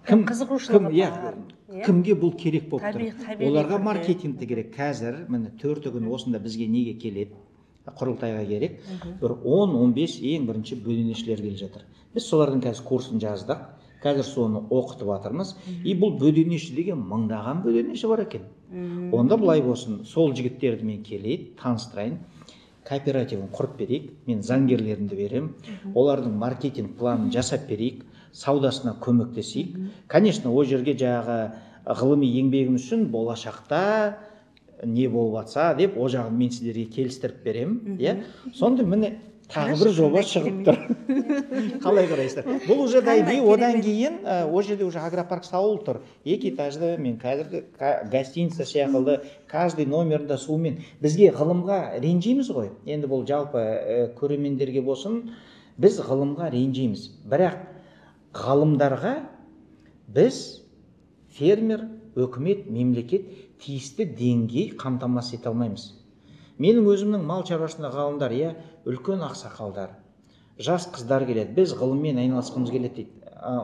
Speaker 1: кім
Speaker 2: қызығушылығы бар,
Speaker 1: кімге бұл керек болып тұр? Оларға маркетинг те керек. Қазір міне 4 күн осында бізге неге келеді? Құрылтайға керек. Бір 10-15 ең бірінші бөденешілер келе жатыр. Біз солардың қазір курсын жаздық. Қазір соны оқытып жатырмыз. И бұл бөденеші деген мыңдаған бөденеші бар екен. Онда былай болсын, сол жігіттерді мен келейін, таныстырайын. Кооперативін құрып берейік, мен заңгерлерімді беремін, олардың маркетинг планын жасап берейік, саудасына көмектесейік. Конечно, ол жерге жаңағы ғылыми еңбегім үшін болашақта не болып жатса деп, ол жағын мен сіздерге келістіріп беремін, иә. Сонда міне Тағы бір жоба шығып тұр. Қалай қарайсыздар? Бұл уже дайын. Одан кейін ол жерде уже агропарк салулы тұр. 2 этажды, мен қазіргі гостиница сияқты, каждый номерінде сумен. Бізге ғылымға ренжиміз ғой. Енді бұл жалпы көрермендерге болсын, біз ғылымға ренжиміз. Бірақ ғалымдарға біз фермер, өкімет, мемлекет тиісті деңгей қамтамасыз ете алмаймыз. Менің өзімнің мал шаруашылығында ғалымдар, иә, үлкен ақсақалдар, жас қыздар келеді, біз ғылыммен айналысқымыз келеді дейді.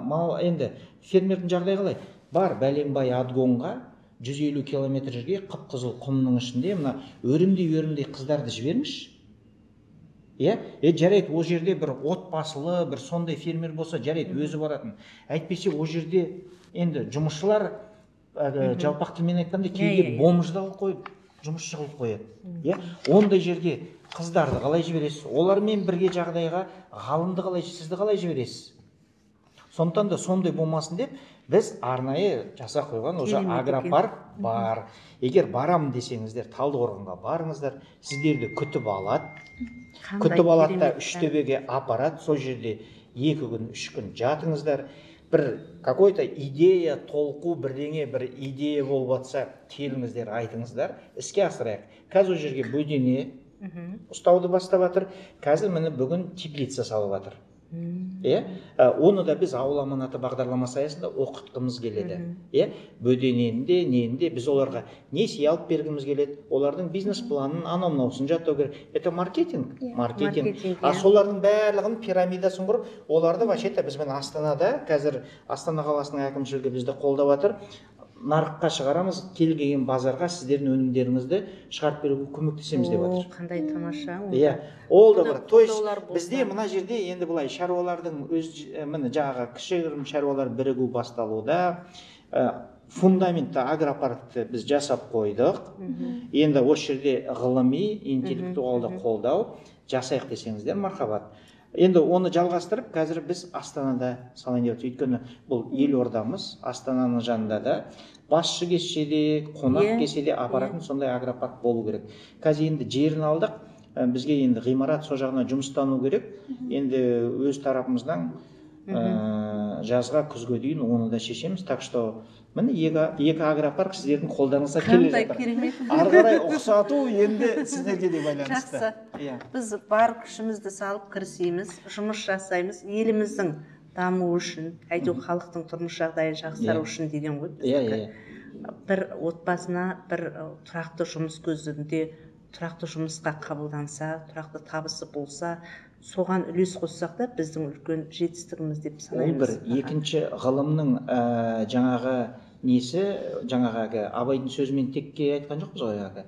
Speaker 1: Мал енді фермердің жағдайы қалай? Бар бәленбай отгонға 150 километр жерге қып-қызыл құмның ішінде мына өрімдей-өрімдей қыздарды жіберіңізші. Иә, жарайды, ол жерде бір отбасылы, бір сондай фермер болса, жарайды, өзі баратын. Әйтпесе ол жерде енді жұмысшылар, жалпақ тілмен айтқанда, кейде бомжды алып қойып, жұмысшы қылып қояды. Иә, ондай жерге қыздарды қалай жібересіз? Олармен бірге жағдайға ғалымды қалай, сізді қалай жібересіз? Сондықтан да сондай болмасын деп біз арнайы жасап қойған уже агропарк бар. Егер барамын десеңіздер, Талдықорғанға барыңыздар, сіздерді күтіп алады. Күтіп алады да Үштөбеге апарады, сол жерде 2 күн, 3 күн жатыңыздар. Бір какой-то идея, толқу, бірдеңе бір идея болып атса, келіңіздер, айтыңыздар, іске асырайық. Қазір ол жерге бөдене ұстауды бастап жатыр. Қазір міне бүгін теплица салып жатыр. Оны да біз ауыл аманаты бағдарламасы аясында оқытқымыз келеді. Бөденені де, нені де біз оларға несие алып бергіміз келеді. Олардың бизнес планын, анау мынаусын жаттау керек. Это маркетинг, маркетинг. А солардың барлығын пирамидасын құрып, оларды вообще-то біз міне Астанада, қазір Астана қаласының әкімшілігі бізді қолдап жатыр. Нарыққа шығарамыз, келген базарға сіздердің өнімдеріңізді шығарып беруге көмектесеміз деп жатыр.
Speaker 2: Қандай тамаша.
Speaker 1: Иә, ол да бар. То есть бізде мына жерде енді былай шаруалардың өз міне жаңағы кішігірім шаруалар бірігу басталуда. Фундаментті агропаркті біз жасап қойдық. Енді осы жерде ғылыми, интеллектуалды қолдау жасайық десеңіздер, мархабат. Енді оны жалғастырып, қазір біз Астанада салайын деп отырмыз. Өйткені бұл елордамыз, Астананың жанында да басшы келсе де, қонақ келсе де апаратын сондай агропарк болу керек. Қазір енді жерін алдық, бізге енді ғимарат сол жағынан жұмыстану керек. Енді өз тарапымыздан жазға, күзге дейін оны да шешеміз. Так что міне екі агропарк сіздердің қолдарыңызға келе жатыр. Ары қарай ұқсату енді сіздерге де байланысты.
Speaker 2: Жақсы. Біз бар күшімізді салып кірісеміз, жұмыс жасаймыз, еліміздің дамуы үшін, әйтеуір халықтың тұрмыс жағдайын жақсару үшін деген ғой біздікі. Бір отбасына бір тұрақты жұмыс көзінде, тұрақты жұмысқа қабылданса, тұрақты табысы болса, соған үлес қоссақ та біздің үлкен жетістігіміз деп санаймыз.
Speaker 1: Ол бір екінші ғылымның жаңағы несі, жаңағы Абайдың сөзімен текке айтқан жоқпыз ғой, жаңағы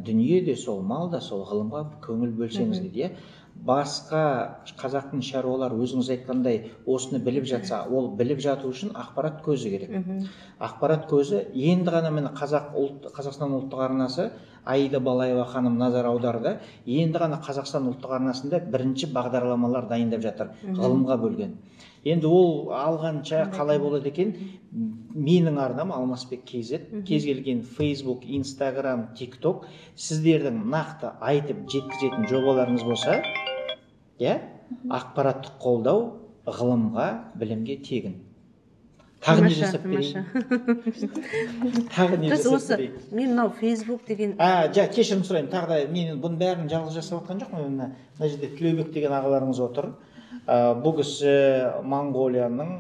Speaker 1: дүние де сол, мал да сол, ғылымға көңіл бөлсеңіз дейді, иә. Басқа қазақтың шаруалары өзіңіз айтқандай осыны біліп жатса, ол біліп жату үшін ақпарат көзі керек. Ақпарат көзі енді ғана міне Қазақстан ұлттық арнасы Аида Балаева ханым назар аударды. Енді ғана Қазақстан ұлттық арнасында бірінші бағдарламалар дайындап жатыр, ғылымға бөлген. Енді ол алғанша қалай болады екен? Менің арнам Алмасбек KZ, кез келген Facebook, Instagram, TikTok сіздердің нақты айтып жеткізетін жобаларыңыз болса, иә, ақпараттық қолдау ғылымға, білімге тегін. Тағы не жасап берейін? Тағы не жасап берейін?
Speaker 2: Мен мынау Facebook деген...
Speaker 1: Кешірім сұраймын, тағы да мен бұның бәрін жалғыз жасап жатқан жоқпын. Мына жерде Тілеубек деген ағаларыңыз отыр. Бұл кісі Моңғолияның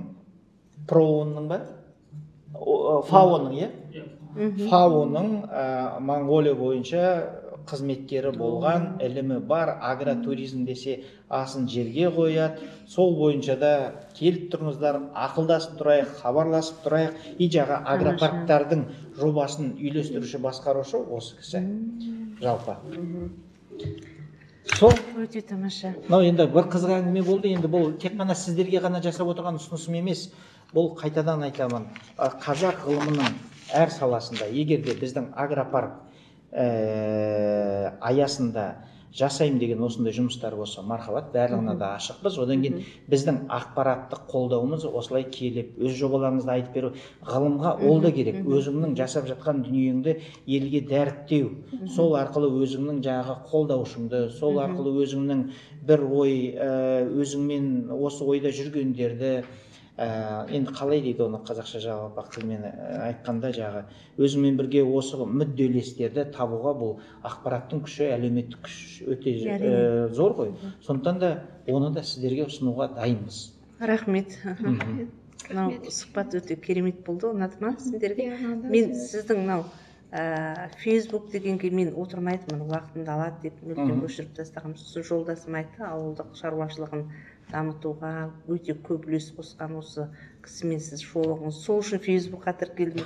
Speaker 1: ПРООН-ның ба? ФАО-ның, иә? ФАО-ның Моңғолия бойынша қызметкері болған, ілімі бар, агротуризм десе асын жерге қояды. Сол бойынша да келіп тұрыңыздар, ақылдасып тұрайық, хабарласып тұрайық. И жағы агропарктардың жобасын үйлестіруші, басқарушы осы кісі. Жалпы. Сол
Speaker 2: өте тамаша.
Speaker 1: Мынау енді бір қызық әңгіме болды. Енді бұл тек қана сіздерге ғана жасап отырған ұсынысым емес. Бұл қайтадан айтамын, қазақ ғылымының әр саласында, егер де біздің агропарк аясында Жасаймын деген осындай жұмыстар болса, мархабат, барлығына да ашықпыз. Одан кейін біздің ақпараттық қолдауымыз осылай келіп, өз жобаларыңызды айтып беру, ғылымға ол да керек. Өзіңнің жасап жатқан дүниеңді елге дәріптеу, сол арқылы өзіңнің жаңағы қолдаушыңды, сол арқылы өзіңнің бір ой, өзіңмен осы ойда жүргендерді, енді қалай дейді оны қазақша жалпақ тілмен айтқанда, жағы өзіңмен бірге осы мүдделестерді табуға бұл ақпараттың күші, әлеуметтік күш өте зор ғой. Сондықтан да оны да сіздерге ұсынуға дайынбыз.
Speaker 2: Рахмет. Мынау сұхбат өте керемет болды, ұнады ма сіздерге? Мен сіздің мынау Фейсбук дегенге мен отырмайтынмын, уақытымды алады деп мүлдем өшіріп тастағанмын. Сосын жолдасым айтты, ауылдық шаруашылығын дамытуға өте көп үлес қосқан осы кісімен сіз жолығыңыз, сол үшін Фейсбукқа тіркелдім.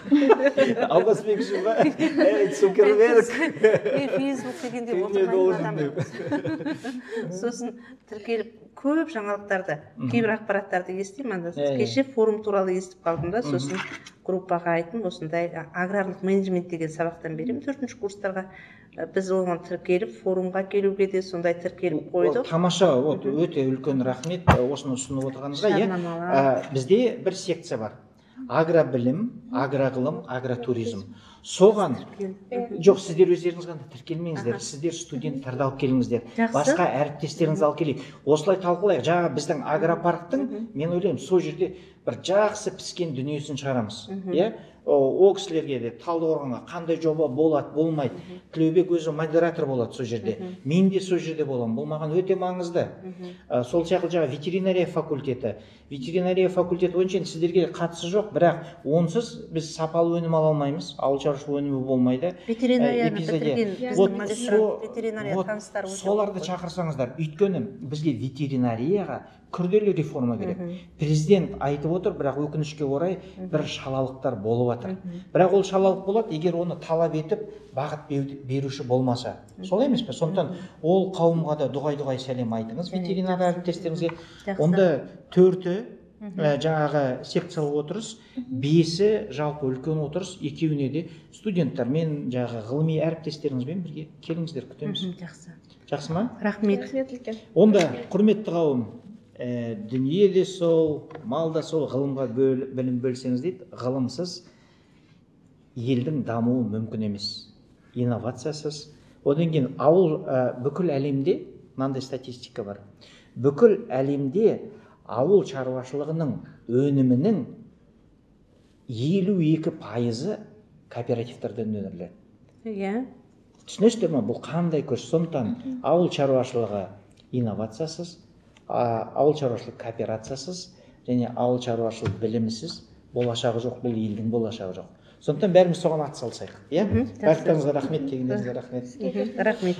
Speaker 1: Алмасбек үшін ба? Эй, Цукерберг!
Speaker 2: Мен Фейсбук дегенде отырмайтын адаммын. Сосын тіркеліп көп жаңалықтарды, кейбір ақпараттарды естимін анда. Кеше форум туралы естіп қалдым да, сосын группаға айттым, осындай аграрлық менеджмент деген сабақтан беремін 4-ші курстарға. Біз оған тіркеліп, форумға келуге де сондай тіркеліп қойдық.
Speaker 1: Тамаша, вот өте үлкен рахмет осыны ұсынып отырғаныңызға. Иә, бізде бір секция бар. Агробілім, агроғылым, агротуризм. Соған жоқ, сіздер өздеріңіз ғана тіркелмеңіздер, сіздер студенттерді алып келіңіздер, басқа әріптестеріңізді алып келейік. Осылай талқылайық. Жаңа біздің агропарктың, мен ойлаймын, сол жерде бір жақсы піскен дүниесін шығарамыз. Иә? Ол кісілерге де Талдықорғанға қандай жоба болады, болмайды. Тілеубек өзі модератор болады сол жерде. Мен де сол жерде боламын. Бұл маған өте маңызды. Сол сияқты жаңа ветеринария факультеті. Ветеринария факультеті бойынша енді сіздерге қатысы жоқ, бірақ онсыз біз сапалы өнім ала алмаймыз. Ауыл шаруашылығы өнімі болмайды.
Speaker 2: Ветеринарияны бітірген біздің магистрант ветеринария таныстары өте.
Speaker 1: Соларды шақырсаңыздар, өйткені бізге ветеринарияға күрделі реформа керек. Президент айтып отыр, бірақ өкінішке орай бір шалалықтар болып жатыр. Бірақ ол шалалық болады, егер оны талап етіп, бағыт беруші болмаса. Солай емес пе? Сондықтан ол қауымға да дұғай-дұғай сәлем айтыңыз ветеринар әріптестеріңізге. Онда 4-і жаңағы секциялық отырыс, 5-і жалпы үлкен отырыс, екеуіне де студенттермен, жаңағы ғылыми әріптестеріңізбен бірге келіңіздер, күтеміз.
Speaker 2: Жақсы.
Speaker 1: Жақсы ма?
Speaker 2: Рахмет.
Speaker 4: Рахмет үлкен.
Speaker 1: Онда құрметті қауым, дүние де сол, мал да сол, ғылымға білім бөлсеңіз дейді. Ғылымсыз елдің дамуы мүмкін емес. Инновациясыз. Одан кейін ауыл, бүкіл әлемде мынандай статистика бар. Бүкіл әлемде ауыл шаруашылығының өнімінің 52% кооперативтерден өндіріледі.
Speaker 2: Иә.
Speaker 1: Түсінесіздер ме, бұл қандай күш? Сондықтан ауыл шаруашылығы инновациясыз, ауыл шаруашылық кооперациясыз және ауыл шаруашылық білімсіз болашағы жоқ, бұл елдің болашағы жоқ. Сондықтан бәріміз соған атсалысайық, иә? Барлықтарыңызға рахмет, келгендеріңізге рахмет.
Speaker 2: Рахмет.